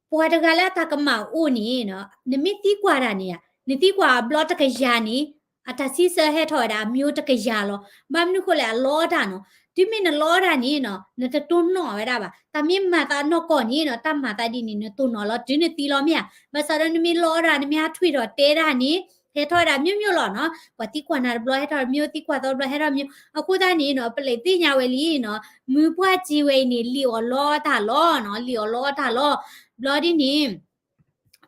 ပှၤတဂၤလၢအတၢ်ကမၣ်အိၣ်န့ၣ်နီၤ နမ့ၢ်သံကွၢ်တၢ်န့ၣ်ဧါ, နသံကွၢ်အဘျီတကယၤန့ၣ် အတၢ်စံးဆၢဟဲထီၣ်ဝဲဒၣ်အမျိုးတကယၤလီၤ. ဘၣ်မနုၤဃိလဲၣ် အလီအီၣ်တၢ်နီၤ, တုၤမ့ၢ်နလီအီၣ်တၢ်န့ၣ်နီၤ နတတိၢ်နီၣ်ဝဲဒၣ်ဘၣ်. တၢ်မ့ၢ်မၤသးနီၢ်ကီၢ်န့ၣ်နီၤ တၢ်မၤသးဒ်န့ၣ် နတိၢ်နီၣ်လီၤ တုၤနသံလီၤမ့ၢ်ဧါ. ဘၣ်ဆၣ်ဒီးနမ့ၢ်လီအီၣ်တၢ် နမ့ၢ်ဟးထွံၣ်ထီၣ်တဲတၢ်န့ၣ် ဟဲထီၣ်ဝဲဒၣ်မျိုးမျိုးလီၤနီၤ. ပှၤသံကွၢ်နၤတဘျီဟဲထီၣ်မျိုး, သံကွၢ်သီတဘျီဟဲထီၣ်မျိုး. အဃိသတးန့ၣ်နီၤ ပလံးသ့ၣ်ညါဝဲလံနီၤ, မုၢ်ပှၢ်စ့ဝဲအံၤန့ၣ် လံာ်အီၣ်လီအီၣ်တၢ်လီၤနီၤ, လံာ်အီၣ်လီအီၣ်တၢ်လီၤ. ဘျီဒ်န့ၣ်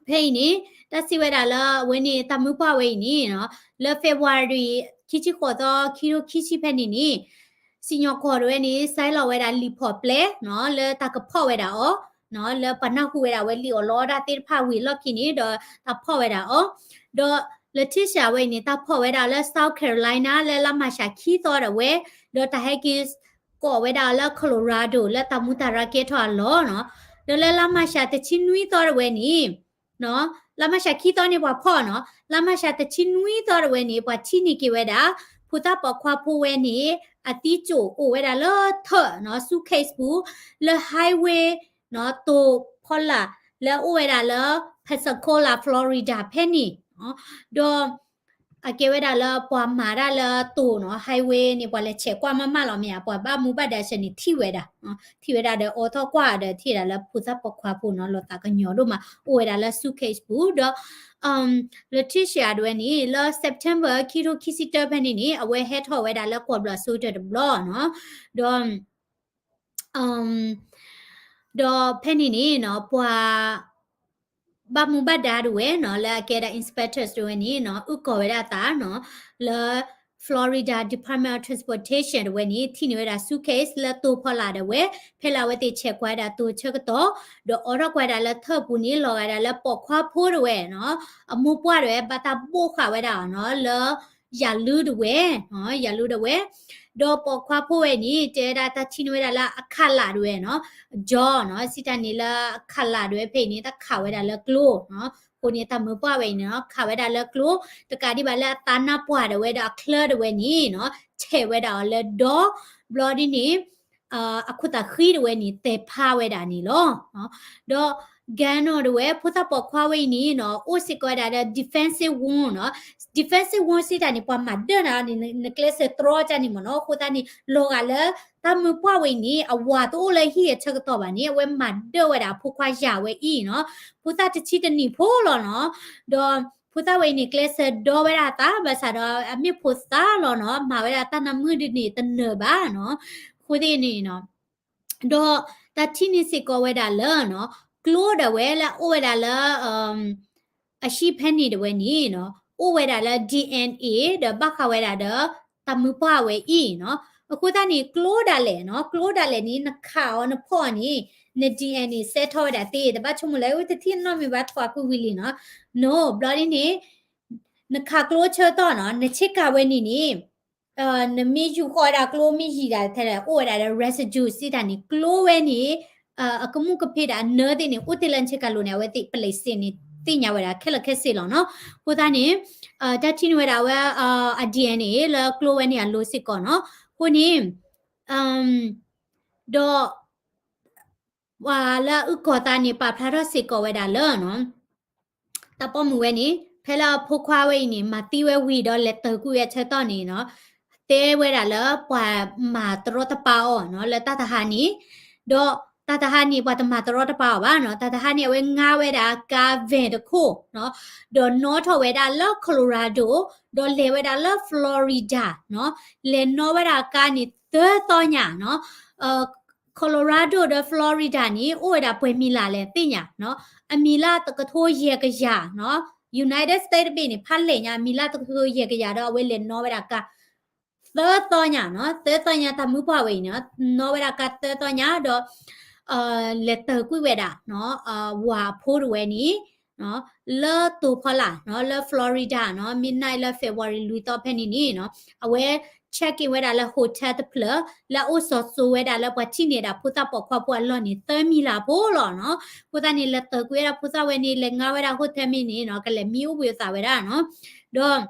ဖဲအံၤန့ၣ် တၢ်စံးဝဲဒၣ်လၢအဝဲန့ၣ် တၢ်မုၢ်ပှၢ်ဝဲအံၤန့ၣ်နီၤ, လၢ February ခံဆံဃိးသီ ခံထိခံဆံဖဲန့ၣ်န့ၣ် စံၣ်ညီၣ်ကွီၢ်တဝဲန့ၣ် ဆဲးလီၤဝဲဒၣ်လံာ်ဖီၣ်ပျဲနီၤ လၢတၢ်ကဖီၣ်ဝဲဒၣ်အီၤနီၤ, လၢပှၤနၢ်ဟူဝဲဒၣ်ဝဲလံာ်အီၣ်လီအီၣ်တၢ်သ့ၣ်တဖၣ်ဝံၤအလီၢ်ခံန့ၣ် ဒီးတၢ်ဖီၣ်ဝဲဒၣ်အီၤ, ဒီး Letitia ဝဲအံၤန့ၣ် တၢ်ဖီၣ်ဝဲဒၣ်လၢ South Carolina လၢလါမၢ်ၡးခံသီဒၣ်ဝဲ, ဒီးတၢ်ဟဲက့ၤ ကိးဝဲဒၣ်လၢ Colorado လၢတၢ်မူတၢ်ရၤကဲထီၣ်အလီၢ်နီၤ, ဒီးလၢလါမၢ်ၡးတဆံနွံသီတဝဲန့ၣ် လါမၢ်ၡးခံသီန့ၣ်ပှၤဖီၣ်နီၤ, လါမၢ်ၡးတဆံနွံသီတဝဲန့ၣ် ပှၤထံၣ်န့ၢ်က့ၤဝဲဒၣ် ဖိသၣ်ပိာ်ခွါဖိဝဲန့ၣ် အသံစိၣ်အိၣ်ဝဲဒၣ်လၢထၢၣ်နီၤ suitcase ပူၤ လၢ highway နီၤ တိာ်ဖီလာ် လၢအအိၣ်ဝဲဒၣ်လၢ Pensacola Florida ဖဲန့ၣ်နီၤ, ဒီး အကဲဝဲဒၣ်လၢပှၤမၤတၢ်လၢတိာ်နီၤ highway န့ၣ် ပှၤလဲၤဆဲးကွၢ်မးမးလီၤမ့ၢ်ဧါ, ပှၤဘၣ်မူဘၣ်ဒါဆၢန့ၣ်ထံၣ်ဝဲဒၣ်, ထံၣ်ဝဲဒၣ်ဒီးအိးထီၣ်ကွၢ်ဒီး ထံၣ်ဝဲဒၣ်လၢဖိသၣ်ပိာ်ခွါဖိနီၤ လီၤသးကညီၤဒိၣ်မး အိၣ်ဝဲဒၣ်လၢ suitcase ပူၤ ဒီး Letitia ဒၣ်ဝဲန့ၣ် လၢ September ခံထိခံဆံတၢဖဲန့ၣ်န့ၣ် အဝဲဟဲထီၣ်ဝဲဒၣ်လၢကွီၢ်ဘျီၣ်စိတၢၢ်တဘျီနီၤ, ဒီး ဒီးဖဲန့ၣ်န့ၣ်နီၤ ပှၤ ဘၣ်မူဘၣ်ဒါဒၣ်ဝဲနီၤ လၢအကဲဒၣ် inspectors ဒၣ်ဝဲန့ၣ်နီၤ အုၣ်ကီၤဝဲဒၣ်အသးနီၤ လၢ Florida Department of Transportation ဒၣ်ဝဲန့ၣ် ထံၣ်န့ၢ်ဝဲဒၣ် suitcase လၢတိာ်ဖီလာ်ဒၣ်ဝဲ ဖဲလၢအဝဲသ့ၣ်ဆဲးကွၢ်ဝဲဒၣ်တိာ်ဆၢကတီၢ် ဒီးအိးထီၣ်ကွၢ်ဝဲဒၣ်လၢထၢၣ်ပူၤန့ၣ် လီၤဂာ်ဒၣ်လၢပိာ်ခွါဖိဒၣ်ဝဲနီၤ အမိၢ်ပှၢ်ဒၣ်ဝဲ ဘၣ်တၢ်ဘိၣ်ဃာ်ဝဲဒၣ်အီၤနီၤ လၢ ယၤလူဒၣ်ဝဲ, ယၤလူဒၣ်ဝဲ, ဒီးပိာ်ခွါဖိဝဲန့ၣ် တဲဝဲဒၣ်တၢ်ထံၣ်န့ၢ်ဝဲဒၣ်လၢအခးလးဒၣ်ဝဲနီၤ, အကၠီနီၤ စံးတၢ်န့ၣ်လၢအခးလးဒၣ်ဝဲဖဲအံၤန့ၣ် တၢ်ခးဝဲဒၣ်လၢကျိနီၤ, အဃိန့ၣ် တၢ်မုၢ်ပှၢ်ဝဲအံၤန့ၣ်နီၤ ခးဝဲဒၣ်လၢကျိ, တကးဒံးဘၣ်လၢအသးနါပှၢ်ဒၣ်ဝဲဒီးအချၢဒၣ်ဝဲန့ၣ်နီၤ ဆဲးဝဲဒၣ်အီၤလၢဒီ, ဘျီဒ်န့ၣ် အခိၣ်သးဃံဒၣ်ဝဲန့ၣ် တဲဖးဝဲဒၣ်န့ၣ်လီၤ. ဒီး Gano ဒၣ်ဝဲ ဖိသၣ်ပိာ်ခွါဝဲအံၤန့ၣ်နီၤ အိၣ်စ့ၢ်ကီးဝဲဒၣ်ဒီး defensive wound နီၤ, defensive wound စံးတၢ်န့ၣ် ပှၤမၤဒၢၣ်နၤန့ၣ် နကျဲးစၢးတြီကၢ်န့ၣ်မ့ၢ်နီၤ, အဃိသတးန့ၣ် လီၤဂာ်လၢ တၢ်မုၢ်ပှၢ်ဝဲအံၤန့ၣ် အဝၤတအိၣ်လၢဟံၣ်အဆၢကတီၢ်ဘၣ်န့ၣ် အဝဲမၤဒၢၣ်ဝဲဒၣ်အဖိခွါယၤဝဲအံၤနီၤ, ဖိသၣ်တဆံတနံၣ်ဖိလီၤနီၤ, ဒီး ဖိသၣ်ဝဲအံၤန့ၣ် ကျဲးစၢးဒီဝဲဒၣ်အသး ဘၣ်ဆၣ်ဒီးအမ့ၢ်ဖိသၣ်လီၤနီၤ, မၤဝဲဒၣ်တၢ်နါမုၣ်ဒ်န့ၣ်တနၢၤဘၣ်နီၤ, အဃိသတးန့ၣ်နီၤ ဒီးတၢ်ထံၣ်န့ၢ်စ့ၢ်ကီးဝဲဒၣ်လၢနီၤ ကျိဒၣ်ဝဲလၢအိၣ်ဝဲဒၣ်လၢ အဟံၣ်ဖဲန့ၣ်ဒၣ်ဝဲန့ၣ်နီၤ အိၣ်ဝဲဒၣ်လၢ DNA ဒီးဘၣ်ဃးဝဲဒၣ်ဒီး တၢ်မုၢ်ပှၢ်ဝဲအံၤနီၤ, အဃိသတးန့ၣ် ကျိဒၣ်လဲာ်နီၤ ကျိဒၣ်လဲာ်န့ၣ် နခးအီၤနဖီၣ်အီၤန့ၣ် န DNA စဲထီၣ်ဝဲဒၣ်သ့ တဘၣ်ဆိကမိၣ်လၢ တထံၣ်နီတမံၤဘၣ် ထွဲကွံာ်ဝံၤလံနီၤ, နီၤ ဘျီဒ်န့ၣ် နခးကျိဆၢကတီၢ်နီၤ နဆ့ကၤဝဲန့ၣ်န့ၣ် နမ့ၢ်ယူၤဃီၤဝဲဒၣ်ကျိမ့ၢ်ယံာ်ဒၣ်ထဲလဲၣ် အိၣ်ဝဲဒၣ်ဒီး residue စံးတၢ်န့ၣ် ကျိဝဲန့ၣ် အကမူၣ်ကဖ့းဒၣ်အနၢသ့ၣ်န့ၣ် အိၣ်တ့ၢ်လၢနဆ့ကၤလိၤန့ၣ် အဝဲသ့ၣ်ပလံးစ့ၣ်န့ၣ် သ့ၣ်ညါဝဲဒၣ်ခဲလၢာ်ခဲဆ့လီၤနီၤ, အဃိသတးန့ၣ် တၢ်ထံၣ်န့ၢ်ဝဲဒၣ်ဝဲ အ DNA လၢကျိဝဲန့ၣ်အလိၤစ့ၢ်ကီးနီၤ, အဃိန့ၣ် ဒီး ပှၤလၢအအုၣ်ကီၤသးန့ၣ် ပာ်ဖျါထီၣ်စ့ၢ်ကီးဝဲဒၣ်လၢ တၢ်ပိာ်မုၣ်ဝဲန့ၣ် ဖဲလၢအဖိခွါဝဲအံၤန့ၣ် မၤသံဝဲဝံၤဒီးလဲၤတၢၤကွံာ်ဝဲဆၢကတီၢ်န့ၣ်နီၤ, တဲဝဲဒၣ်လၢပှၤမၤတရီတပါအီၤနီၤ လၢတၢ်တဟါန့ၣ်, ဒီးတၢ်တဟါန့ၣ် ပှၤတမၤတရီတပါအီၤဘၣ်နီၤ, တၢ်တဟါန့ၣ် အဝဲငါဝဲဒၣ်ကါ van တခိၣ်နီၤ, ဒီးနီၣ်ထီၣ်ဝဲဒၣ်လၢ Colorado ဒီးလဲၤဝဲဒၣ်လၢ Florida နီၤ, လဲၤနီၣ်ဝဲဒၣ်ကါန့ၣ်သၢသီညါနီၤ, Colorado ဒီး Florida န့ၣ် အိၣ်ဝဲဒၣ်ပှဲၤမံၤလၢ်လဲၣ်သ့ၣ်ညါနီၤ, အမံၤလၢတကထိယဲၢ်ကယၤနီၤ, United States တဘ့ၣ်န့ၣ် ဖးလဲၢ်ညါ အမံၤလၢတကထိယဲၢ်ကယၤဒီး အဝဲလဲၤနီၣ်ဝဲဒၣ်ကါ သၢသီညါနီၤ, သၢသီညါတၢ်မုၢ်ပှၢ်ဝဲအံၤန့ၣ် နီၣ်ဝဲဒၣ်ကါသၢသီညါဒီး လဲၤတၢၤကွံာ်ဝဲဒၣ် ဝၤအဖိတဝဲန့ၣ် လၢတိၤဖီလာ် လၢ Florida နီၤ midnight လၢ February လွံၢ်သီဖဲန့ၣ်န့ၣ်နီၤ အဝဲ check in ဝဲဒၣ်လၢ hotel တဖျၢၣ် လၢအအိၣ်စီၤစိၤဝဲဒၣ်လၢပှၤထံၣ်န့ၢ်ဒၣ်ဖိသၣ်ပိာ်ခွါဖိအလီၢ်န့ၣ် သၢမံၤလၢ်ဖိလီၤနီၤ. အဃိသတးန့ၣ် လဲၤတၢၤကွံာ်ဝဲဒၣ်ဖိသၣ်ဝဲန့ၣ် လဲၤငါဝဲဒၣ် hotel မ့ၢ်န့ၣ်နီၤ ကလဲၤမံအိၣ်ဘှံးအသးဝဲဒၣ်နီၤ. ဒီး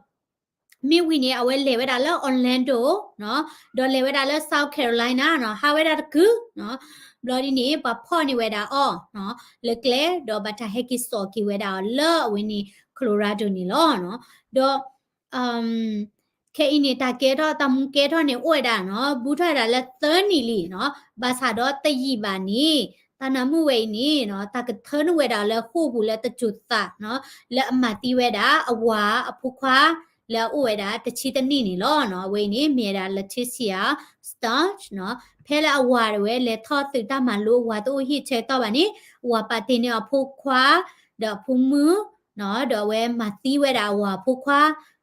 မ့ၢ်ဝံၤန့ၣ် အဝဲလဲၤဝဲဒၣ်လၢ Orlando နီၤ ဒီးလဲၤဝဲဒၣ်လၢ South Carolina နီၤ ဟးဝဲဒၣ်တကုာ်နီၤ. ဘျီဒ်န့ၣ် ပှၤဖီၣ်န့ၢ်ဝဲဒၣ်အီၤနီၤ လၢကျဲ ဒီးဘၣ်တၢ်ဟဲက့ၤစိာ်က့ၤဝဲဒၣ်အီၤလၢအဝဲန့ၣ် Colorado န့ၣ်လီၤနီၤ. ဒီး ခဲအံၤန့ၣ် တၢ်ကဲထီၣ် တၢ်မူကဲထီၣ်န့ၣ် အိၣ်ဝဲဒၣ်နီၤ ဘူးထီၣ်ဝဲဒၣ်လၢသၢနံၣ်လံနီၤ. ဘၣ်ဆၣ်ဒီးတယံာ်ဘၣ်န့ၣ် တၢ်နၢမူဝဲအံၤန့ၣ်နီၤ တၢ်ကထၢနုာ်ဝဲဒၣ်လၢဃိာ်ပူၤလၢတစိၤသးနီၤ လၢအမၤသံဝဲဒၣ်အဝၤအဖိခွါ လၢအအိၣ်ဝဲဒၣ်တဆံတနံၣ်န့ၣ်လီၤနီၤ. အဝဲအံၤန့ၣ် မ့ၢ်ဝဲဒၣ် Letitia Stauch နီၤ. ဖဲလၢအဝၤတဝဲလဲၤထီၣ်သုးတၢ်မၤလိ အဝၤတအိၣ်ဟံၣ်ထဲတီၢ်ဘၣ်န့ၣ် အဝၤပာ်တ့ၢ်န့ၢ်အဖိခွါ ဒီးအဖိမုၣ်နီၤ ဒီးအဝဲမၤသံဝဲဒၣ်အဝၤအဖိခွါ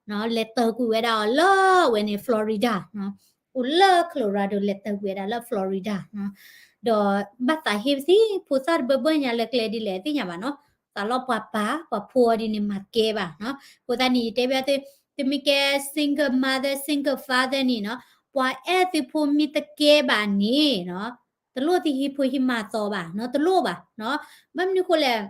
နီၤ လဲၤတၢၤကွံာ်ဝဲဒၣ်အီၤလၢအဝဲန့ၣ် Florida နီၤ. အိၣ်လၢ Colorado လဲၤတၢၤကွံာ်ဝဲဒၣ်လၢ Florida နီၤ. ဒီးဘၣ်သးဟ့ပသံ ဖိသၣ်တဘၢဘၢညါလၢကျဲဒ်လဲၣ်သ့ၣ်ညါဘၣ်နီၤ. သးလီၤပှၤပၢ် ပှၤဖိအီၤဒ်န့ၣ်မၤကဲဘၣ်နီၤ. အဃိသတးန့ၣ် ယတဲဘၣ်သု သုမ့ၢ်ကဲ single mother single father န့ၣ်နီၤ ပှၤအဲၣ်သုဖိမ့ၢ်တကဲဘၣ်န့ၣ်နီၤ တလိၣ်သုဟံးဖိဟံးမၤသီဘၣ်နီၤ တလိၣ်ဘၣ်နီၤ. ဘၣ်မနုၤဃိလဲၣ်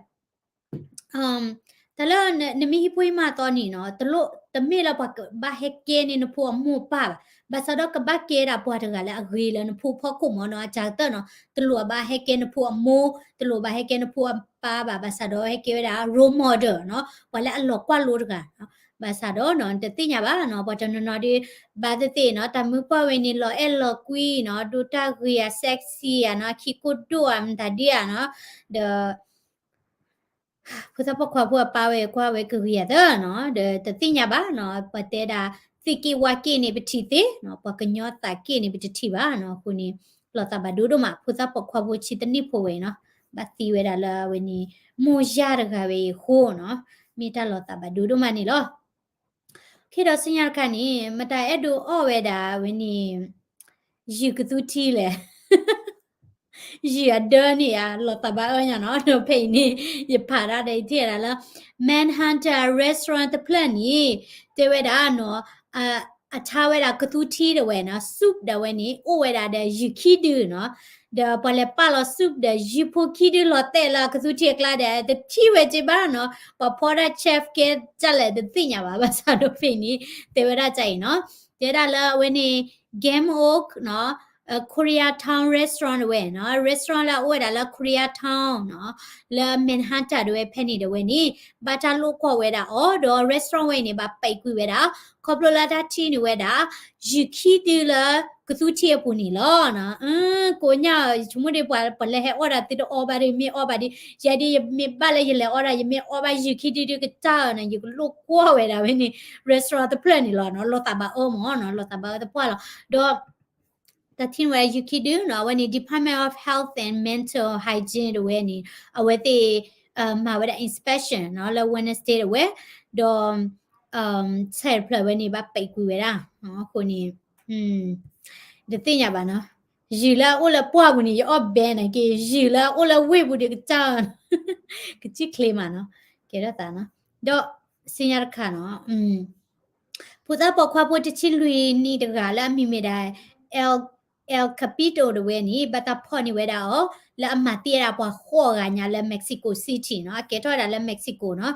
တၢ်လၢနမ့ၢ်ဟံးဖိဟံးမၤသီန့ၣ်နီၤ တလိၣ် တမ့ၢ်လၢပှၤကဘၣ်ဟဲကဲန့ၢ်နဖိအမိၢ်အပၢ်ဘၣ်. ဘၣ်ဆၣ်ဒီးကဘၣ်ကဲဒၣ်ပှၤတဂၤလၢအဂ့ၤလၢနဖိဖီခိၣ်မ့ၢ်နီၤ. အစှၤကတၢၢ်နီၤ တလိၣ်ဘၣ်ဟဲကဲနဖိအမိၢ် တလိၣ်ဘၣ်ဟဲကဲနဖိအပၢ်ဘၣ်. ဘၣ်ဆၣ်ဒီးဟဲကဲဝဲဒၣ် role model နီၤ ပှၤလၢအလီၤကွၢ်လိတဂၤနီၤ. ဘၣ်ဆၣ်ဒီးနီၤ တသ့ၣ်ညါဘၣ်နီၤ ပှၤတနီၤနီၤဒီး ဘၣ်သ့ၣ်သ့ၣ်နီၤ တၢ်မုၢ်ပှၢ်ဝဲန့ၣ် လီၤအဲၣ်လီၤကွံနီၤ ဒိတၢ်ဂ့ၤဧါ sexy ဧါနီၤ ခံကိၢ်ဒိၣ်ဧါ မတၤဒ်ဧါနီၤ ဒီး ဖိသၣ်ပိာ်ခွါဖိအပၢ်ဝဲကွၢ်ဝဲကဂ့ၤယၤသၢနီၤ ဒီးတသ့ၣ်ညါဘၣ်နီၤ ပှၤတဲဒၣ် သ့ၣ်က့ၣ်ဝါက့ၣ်န့ၣ် ပထံၣ်သ့နီၤ ပှၤကညီသးက့ၣ်န့ၣ် ပတထံၣ်ဘၣ်နီၤ. အဃိန့ၣ် လီၤသးဘၣ်ဒိဒိၣ်မး ဖိသၣ်ပိာ်ခွါဖိဆံးတနံၣ်ဖိဝဲနီၤ ဘၣ်သံဝဲဒၣ်လၢအဝဲန့ၣ် မိၢ်ယၢ်တဂၤဝဲအံၤအဃိနီၤ မ့ၢ်တၢ်လီၤသးဘၣ်ဒိဒိၣ်မးန့ၣ်လီၤ. ခဲဒီးဆူညါတခါန့ၣ် မတၤအဲၣ်ဒိးအီၣ်ဝဲဒၣ်ဝဲန့ၣ် ယုၢ်ကသူထံလဲၣ် ယုၢ်အဒၢန့ၣ်ဧါ လီၤသးဘၣ်အၢညါနီၤ. ဒီးဖဲအံၤန့ၣ် ယဖးဒၣ်ဒီးယထံၣ်ဒၣ်လၢ Manhattan restaurant တဖျၢၣ်န့ၣ် တဲဝဲဒၣ်နီၤ အထါဝဲဒၣ်ကသူထံဒၣ်ဝဲနီၤ soup ဒၣ်ဝဲန့ၣ် အိၣ်ဝဲဒၣ်ဒီးယုၢ်ခံဒုနီၤ. ဒီးပှၤလဲၤပာ်လီၤ soup ဒီးယုၢ်ဖိခံဒုလီၤတဲာ်လၢကသူထံအကျါဒီး တထံၣ်ဝဲက့ဘၣ်နီၤ. ပှၤဖီဒၣ် chef ကဲဒ်လဲၣ်တသ့ၣ်ညါဘၣ် ဘၣ်ဆၣ်ဒီးဖဲအံၤန့ၣ် တဲဝဲဒၣ်ဒ်အံၤနီၤ တဲဒၣ်လၢအဝဲန့ၣ် Game Oak နီၤ Koreatown restaurant တဝဲနီၤ restaurant လၢအအိၣ်ဝဲဒၣ်လၢ Koreatown နီၤ လၢ Manhattan တဝဲဖဲန့ၣ်ဒၣ်ဝဲန့ၣ် ဘၣ်တၢ်လိာ်ကွီၢ်ဝဲဒၣ်အီၤ ဒီး restaurant ဝဲအံၤန့ၣ် ဘၣ်ပဲာ်ကွံာ်ဝဲဒၣ် ခီဖျိလၢတၢ်ထံၣ်န့ၢ်ဝဲဒၣ် ယုၢ်ခံဒုလၢကသူထံအပူၤန့ၣ်လီၤ. ကိးညါ ယဆိကမိၣ်ဒီးပှၤ ပှၤလၢဟဲအီၣ်ဒၣ်သုတအီဘၣ်ဒီး မ့ၢ်အီဘၣ်ဒီး ယဲဒ်ယမ့ၢ်ဘၣ်လၢယလဲၤအီဒၣ် ယမ့ၢ်အီဘၣ်ယုၢ်ခံဒုဒုကစၢ်နီၤ ယကလိာ်ကွီၢ်ဝဲဒၣ်ဝဲန့ၣ် restaurant တဖျၢၣ်န့ၣ်လီၤနီၤ လီၤသးဘၣ်အၢမ့ၢ်နီၤ လီၤသးဘၣ်အၢသပှၢ်လီၤ. ဒီး တၢ်ထံၣ်ဝဲယုၢ်ခံဒုနီၤ အဝဲန့ၣ် Department of Health and Mental Hygiene တဝဲန့ၣ် အဝဲသ့ၣ် မၤဝဲဒၣ် inspection နီၤ လၢ Wednesday တဝဲ ဒီး ဆဲးတဖျၢၣ်ဝဲန့ၣ် ဘၣ်ပဲာ်ကွံာ်ဝဲဒၣ် အဃိန့ၣ် တသ့ၣ်ညါဘၣ်နီၤ ယုၢ်လၢအအိၣ်လၢပှၢ်ပူၤန့ၣ် ယအီၣ်ဘဲန့ၣ်က့ ယုၢ်လၢအအိၣ်လၢဝ့ၢ်ပူၤဒီးကစၢ် ကစံၣ်ချ့မးနီၤ ကဲထီၣ်သးနီၤ ဒီး ဆူညါတခါနီၤ ဖိသၣ်ပိာ်ခွါဖိတဆံလွံၢ်နံၣ်တဂၤလၢအမံၤမ့ၢ်ဒၣ် El Capito တဝဲန့ၣ် ဘၣ်တၢ်ဖီၣ်န့ၢ်ဝဲဒၣ်အီၤ လၢအမၤသံဝဲဒၣ်ပှၤဃိးဂၤညါလၢ Mexico City နီၤ အကဲထီၣ်ဝဲဒၣ်လၢ Mexico နီၤ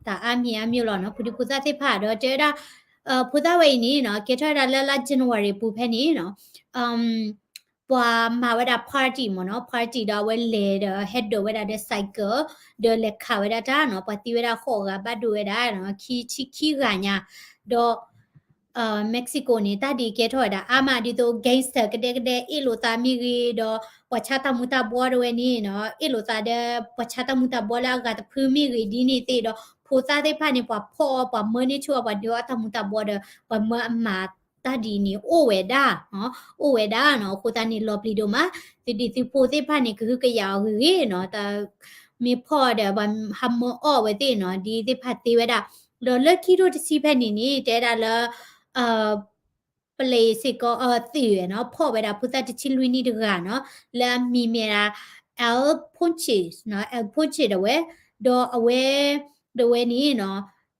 တၢ်အါမံၤအါမံၤလီၤနီၤ ဖိဒံဖိသၣ်သ့ၣ်တဖၣ်ဒီးတဲဝဲဒၣ် ဖိသၣ်ဝဲအံၤန့ၣ်နီၤ ကဲထီၣ်ဝဲဒၣ်လၢလါ January ပူၤဖဲန့ၣ်နီၤ ပှၤမၤဝဲဒၣ် party မ့ၢ်နီၤ party ဒီးအဝဲလဲၤဒီးဟဲဒိးဝဲဒၣ်ဒီး cycle ဒီးလဲၤခးဝဲဒၣ်တၢ်နီၤ ပှၤသံဝဲဒၣ်ဃိးဂၤဘၣ်ဒိဝဲဒၣ်နီၤ ခံဆံခံဂၤညါ ဒီး Mexico န့ၣ် တၢ်ဒ်အံၤကဲထီၣ်ဝဲဒၣ်အါမး ဒ်သိး gangster ကဒဲကဒဲ အ့ၣ်လိာ်သးမ့ၢ်ဂ့ၤ ဒီးပှၤဆါတၢ်မူၤတၢ်ဘှီတဝဲန့ၣ်နီၤ အ့ၣ်လိာ်သးဒီး ပှၤဆါတၢ်မူၤတၢ်ဘှီလၢအဂၤတဖုမ့ၢ်ဂ့ၤဒ်န့ၣ်သ့ၣ်ဒီး ဖိသၣ်သ့ၣ်တဖၣ်န့ၣ် ပှၤဖီၣ်အီၤ ပှၤမၢန့ၢ်ဆူၣ်အီၤ ပှၤဒုးအီၣ်တၢ်မူၤတၢ်ဘှီဒီး ပှၤမၢအမၤတၢ်ဒ်အံၤန့ၣ် အိၣ်ဝဲဒၣ် အိၣ်ဝဲဒၣ်နီၤ အဃိသတးန့ၣ် လီၤပျံၤဒိၣ်မး သုဒံးသုဖိသ့ၣ်တဖၣ်န့ၣ် ကဟုကယာ်အီၤဂ့ၤဂ့ၤနီၤ တၢ်မ့ၢ်ဖီၣ်ဒီး ပှၤဟးမၢအီၣ်ဝဲသ့ၣ်နီၤ ဒ်သ့ၣ်တဖၣ်သ့ဝဲဒၣ် ဒီးလၢခံထိတဆံဖဲန့ၣ်န့ၣ် တဲဒၣ်လၢ ပျ့ၤစ့ၢ်ကီး အသုးနီၤ ဖီၣ်ဝဲဒၣ်ဖိသၣ်တဆံလွံၢ်နံၣ်တဂၤနီၤ လၢအမံၤမ့ၢ်ဒၣ် El Ponce နီၤ El Ponce ဒၣ်ဝဲ, ဒီးအဝဲ ဒၣ်ဝဲန့ၣ်နီၤ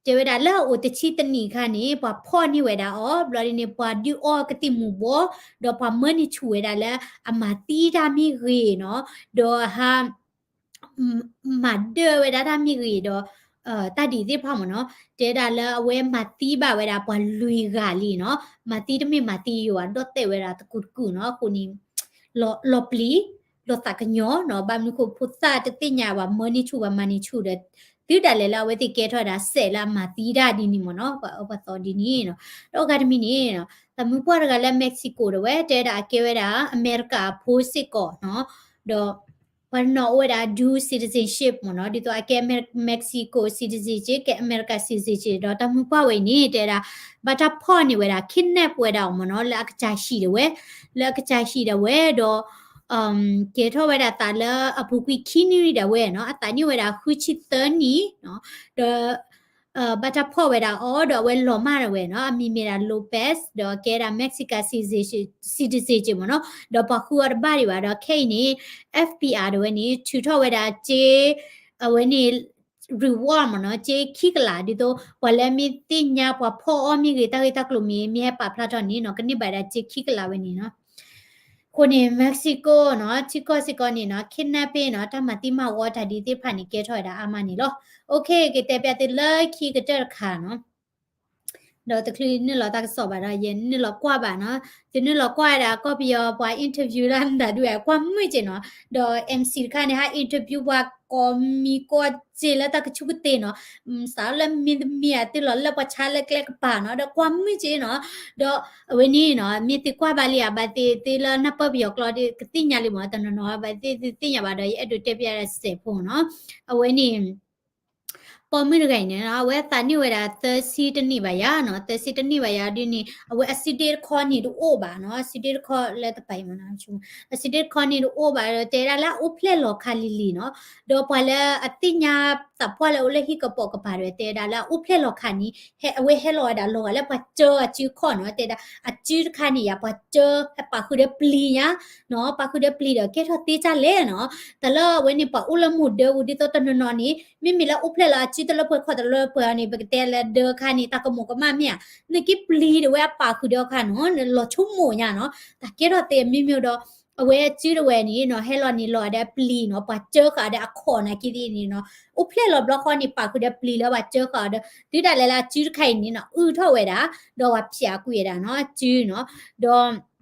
တဲဝဲဒၣ်လၢအအိၣ်တဆံတနံၣ်အခါန့ၣ် ပှၤဖီၣ်န့ၢ်ဝဲဒၣ်အီၤ ဘျီဒ်န့ၣ် ပှၤဒုးအီကသံၣ်မူၤဘှီး ဒီးပှၤမၢန့ၢ်ဆူၣ်ဝဲဒၣ်လၢအမၤသံတၢ်မ့ၢ်ဂ့ၤနီၤ ဒီးဟး မၤဒၢဝဲဒၣ်တၢ်မ့ၢ်ဂ့ၤဒီး တၢ်ဒ်သ့ၣ်တဖၣ်မ့ၢ်နီၤ တဲဒၣ်လၢအဝဲမၤသံဘၣ်ဝဲဒၣ်ပှၤလွံၢ်ဂၤလံနီၤ မၤသံတမ့ၢ်မၤသံယိာ်ဘၣ် ဒီၣ်တဲာ်ဝဲဒၣ်တကူာ်တကူာ်နီၤ အဃိန့ၣ် လီၤပျံၤ လီၤသးကညီၤနီၤ ဘၣ်မနုၤဃိဖိသၣ်တသ့ၣ်ညါဘၣ် မၢန့ၢ်ဆူၣ်ဘၣ်မၤန့ၢ်ဆူၣ်ဒီး သုဒၣ်လဲာ်လၢအဝဲသ့ၣ်ကဲထီၣ်ဝဲဒၣ်စဲးလၢအမၤသံတၢ်ဒ်န့ၣ်မ့ၢ်နီၤ ပှၤအၢပှၤသီဒ်န့ၣ်နီၤ ဒီးအဂၤတမံၤန့ၣ်နီၤ တၢ်မုၢ်ပှၢ်တဂၤလၢ Mexico ဒၣ်ဝဲ တဲဝဲဒၣ်အကဲဝဲဒၣ်အမဲရကၤဖိစ့ၢ်ကီးနီၤ ဒီး ပှၤတနီၤအိၣ်ဝဲဒၣ် dual citizenship မ့ၢ်နီၤ ဒ်သိးအကဲ Mexico citizenship ကဲအမဲရကၤ citizenship ဒီးတၢ်မုၢ်ပှၢ်ဝဲအံၤန့ၣ် တဲဝဲဒၣ် ဘၣ်တၢ်ဖီၣ်န့ၢ်ဝဲဒၣ် kidnap ဝဲဒၣ်အီၤမ့ၢ်နီၤ လၢအကစၢ်ဟံၣ်ဒၣ်ဝဲ လၢအကစၢ်ဟံၣ်ဒၣ်ဝဲဒီး ကဲထီၣ်ဝဲဒၣ်အသးလၢအပူၤကွံာ်ခံနွံဒၣ်ဝဲနီၤ အသးနံၣ်အိၣ်ဝဲဒၣ်ဃုဆံသၢနံၣ်နီၤ ဒီး ဘၣ်တၢ်ဖီၣ်ဝဲဒၣ်အီၤ ဒီးအဝဲလီၤမၢ်ဒၣ်ဝဲနီၤ အမံၤမ့ၢ်ဒၣ် Lopez ဒီးကဲဒၣ် Mexican citizenship မ့ၢ်နီၤ ဒီးပှၤဃုအီၤတဘၣ်ဒံးဘၣ် ဒီးခဲအံၤန့ၣ် F B I ဒၣ်ဝဲန့ၣ် ထုးထီၣ်ဝဲဒၣ်စ့ အဝဲန့ၣ် reward မ့ၢ်နီၤ စ့ခံကလး ဒ်သိး ပှၤလၢမ့ၢ်သ့ၣ်ညါပှၤဖီၣ်အီၤမ့ၢ်ဂ့ၤ တၢ်ဂ့ၢ်တၢ်ကျိၤမ့ၢ် မ့ၢ်ဟဲပာ်ဖျါထီၣ်န့ၣ်နီၤ ကန့ၢ်ဘၣ်ဒၣ်စ့ခံကလးဝဲန့ၣ်နီၤ အဃိန့ၣ် Mexico နီၤ ထံကီၢ်စ့ၢ်ကီးန့ၣ်နီၤ kidnapping နီၤ တၢ်မၤသံမၤဝီတၢ်ဒ်သ့ၣ်တဖၣ်န့ၣ် ကဲထီၣ်ဝဲဒၣ်အါမးန့ၣ်လီၤ. Okay ကတဲပျးသုလၢခံကတၢၢ်တခါနီၤ ဒီးတချုးနုာ်လီၤတၢ်ကစီၣ်ဘၣ်ဒီး ယနုာ်လီၤကွၢ်ဘၣ်နီၤ သုနုာ်လီၤကွၢ်ဝဲဒၣ်ကီၢ်ပယီၤပှၤ interview တၢ်မတၤဒုး ကွၢ်မုာ်က့နီၤ ဒီး MC တခါန့ၣ် ဟး interview ပှၤကိးမံၤကိးစ့လၢတၢ်ကဆူၣ်ကတ့ၢ်နီၤ စးလၢမင်းသမီး အတ့ၢ်လီၤလၢပှၤဆါလၢကျဲကပၤနီၤ ဒီးကွၢ်မုာ်က့နီၤ ဒီးအဝဲန့ၣ်နီၤ မ့ၢ်သုကွၢ်ဘၣ်လံဧါ ဘၣ်သ့ၣ်သ့ၣ်လၢနၢ်ပၢၢ်ပယီၤကျိာ်ဒီး ကသ့ၣ်ညါလံမ့ၢ် တနီၤနီၤ ဘၣ်သ့ၣ်သ့ၣ်ညါဘၣ်ဒီး ယအဲၣ်ဒိးတဲပျးဒၣ်စဲးဖိနီၤ အဝဲန့ၣ် ပိာ်မုၣ်တဂၤအံၤန့ၣ်နီၤ အဝဲသးနံၣ်ဝဲဒၣ်သၢဆံတနံၣ်ဘၣ်ယၤနီၤ သၢဆံတနံၣ်ဘၣ်ယၤဒ်န့ၣ် အဝဲအစုဒ့တခီန့ၣ်တအိၣ်ဘၣ်နီၤ အစုဒ့တခီလၢတပာ်အံၤမ့ၢ်နီၤ အစုဒ့တခီန့ၣ်တအိၣ်ဘၣ် ဒီးတဲဒၣ်လၢအအိၣ်ဖျဲၣ်လီၤခါလံၤလံၤနီၤ ဒီးပှၤလၢအသ့ၣ်ညါသးပှၢ်လၢအိၣ်လၢဟံၣ်ကပိာ်ကပၤဒီး တဲဒၣ်လၢအအိၣ်ဖျဲၣ်လီၤခါန့ၣ် ဟဲ အဝဲဟဲလီၤဝဲဒၣ်လီၤဂာ်လၢပှၤစၢအစုခီၣ်နီၤ တဲဒၣ်အစုတခါန့ၣ်ယၤ ပှၤစၢဟဲပာ်ဃုာ်ဒီးပျံၤညါနီၤ ပာ်ဃုာ်ဒီးပျံၤဒီးကဲထီၣ်သ့တၢ်လဲၣ်နီၤ တၢ်လၢအဝဲန့ၣ် ပှၤအိၣ်လၢမူဒၢပူၤ ဒ်သိးတနီၤနီၤန့ၣ် မ့မ့ၢ်လၢအိၣ်ဖျဲၣ်လီၤအစုတလၢပှဲၤခီၣ်တလၢပှဲၤအီၤန့ၣ် ပကတဲလၢဒၢခါန့ၣ် တၢ်ကမူၤကမၣ်မ့ၢ်ဧါ နက့ပျံၤဒၣ်ဝဲအပာ်ဃုာ်ဒီးအခါနီၤ လီၤဆိကမိၣ်ညါနီၤ တၢ်ကဲထီၣ်သ့အမျိုးမျိုးဒီး အဝဲအစုဒၣ်ဝဲန့ၣ်နီၤ ဟဲလီၤန့ၣ်လီၤဒီးပျံၤနီၤ ပှၤစၢဃာ်ဒီးအခီၣ်နာ်က့သ့ၣ်န့ၣ်နီၤ အိၣ်ဖျဲၣ်လီၤဘျီဃီန့ၣ် ပာ်ဃုာ်ဒီးပျံၤလၢပှၤစၢဃာ်ဒီး တုၤဒၣ်လဲာ်လၢအစုတခါအံၤန့ၣ်နီၤ အုၣ်ထီၣ်ဝဲဒၣ် ဒီးပှၤဖျဲးကွံာ်ဝဲဒၣ်နီၤ အစုနီၤ ဒီး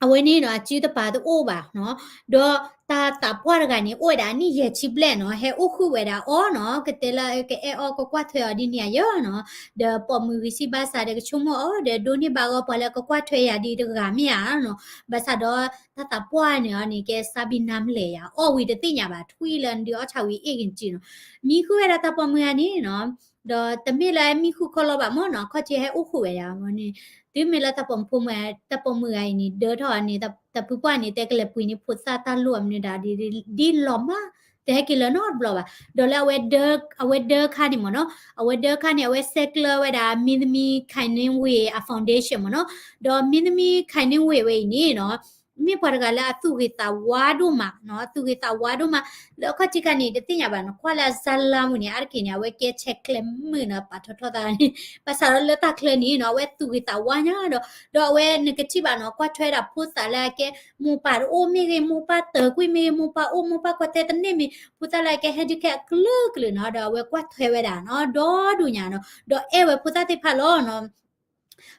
အဝဲန့ၣ်နီၤ အစုတပၤတအိၣ်ဘၣ်နီၤ ဒီးတၢ်သးပှၢ်တဂၤန့ၣ် အိၣ်ဝဲဒၣ်အနံၣ်ယဲၢ်ဆံဘျဲၣ်နီၤ ဟဲအိၣ်ဃုာ်ဝဲဒၣ်အီၤနီၤ ကတဲလၢကအဲၣ်အီၤကကွၢ်ထွဲအီၤဒ်န့ၣ်ယၤနီၤ ဒီးပိာ်မုၣ်ဂံၢ်စၢ်ဘါစၢ်ဒီးကဆိကမိၣ်အီၤ ဒီးဒိးန့ၢ်ဘၣ်ဂီၤပှၤလၢကကွၢ်ထွဲယၤဒ်တဂၤမ့ၢ်ဧါနီၤ ဘၣ်ဆၣ်ဒီးတၢ်သးပှၢ်န့ၣ်အီၤန့ၣ် ကဲစါဘံနါမလဲၣ်ယၤ အီၣ်ဝံၤတသ့ၣ်ညါဘၣ် ထွံၣ်လၢနဒုးအီၣ်ဆၣ်ဝံၤအ့ၣ်ဂ့ၤက့နီၤ မံဃုာ်ဝဲဒၣ်တၢ်ပိာ်မုၣ်ဂၤန့ၣ်နီၤ ဒီးတမ့ၢ်လၢမံဃုာ်ခီလီၤဘၣ်မ့ၢ်နီၤ ခီၣ်ထံးဟဲအိၣ်ဃုာ်ဝဲဒၣ်န့ၣ် တုၤမ့ၢ်လၢတၢ်ပိာ်မုၣ်ဖိမုၣ် တၢ်ပိာ်မုၣ်ဂၤအံၤန့ၣ် ဒၢထီၣ်အီၤန့ၣ် တၢ်ဖုပှၢ်န့ၣ် တဲကလဲၤပှ့ၤန့ၢ်ဖိသၣ်တၢ်လိၣ်အမနုၤဒၣ် ဒ်လီၤမၢ် တဟဲက့ၤလၢၤနီတဘျီဘၣ် ဒီးလၢအဝဲဒၢ အဝဲဒၢခါန့ၣ်မ့ၢ်နီၤ အဝဲဒၢခါန့ၣ် အဝဲဆဲးကျၢဝဲဒၣ် မင်းသမီးခိုင်နှင်းဝေ အ foundation မ့ၢ်နီၤ ဒီး မင်းသမီးခိုင်နှင်းဝေ ဝဲအံၤန့ၣ်နီၤ မ့ၢ်ပှၤတဂၤလၢအသူၣ်ဂ့ၤသးဝါဒိၣ်မးနီၤ အသူၣ်ဂ့ၤသးဝါဒိၣ်မး လၢအခီၣ်ထံးခါန့ၣ် တသ့ၣ်ညါဘၣ်နီၤ ကွၢ်လၢအစါလါမူန့ၣ် အါတက့ၢ်န့ၣ် အဝဲကဲဆဲးကျၢမုာ်နီၤ ပာ်ထီၣ်ထီၣ်သးန့ၣ် ဘၣ်ဆၣ်ဒီးလၢတၢ်ချၢန့ၣ်နီၤ အဝဲသူၣ်ဂ့ၤသးဝါညါဒီး ဒီးအဝဲနကထံၣ်ဘၣ်နီၤ ကွၢ်ထွဲဒၣ်ဖိသၣ်လၢအကဲ မိၢ်ပၢ်တအိၣ်မ့ၢ်ဂ့ၤ မိၢ်ပၢ်တၢၢ်ကွံာ်မ့ၢ်ဂ့ၤ မိၢ်ပၢ်အိၣ်မိၢ်ပၢ်ကီၢ်တဲတန့ၢ်မ့ၢ် ဖိသၣ်လၢအကဲ handicap အကလုာ်ကလုာ်နီၤ ဒီးအဝဲကွၢ်ထွဲဝဲဒၣ်နီၤ ဒီဒူၣ်ညါနီၤ ဒီးအဲၣ်ဝဲဖိသၣ်သ့ၣ်တဖၣ်လီၤနီၤ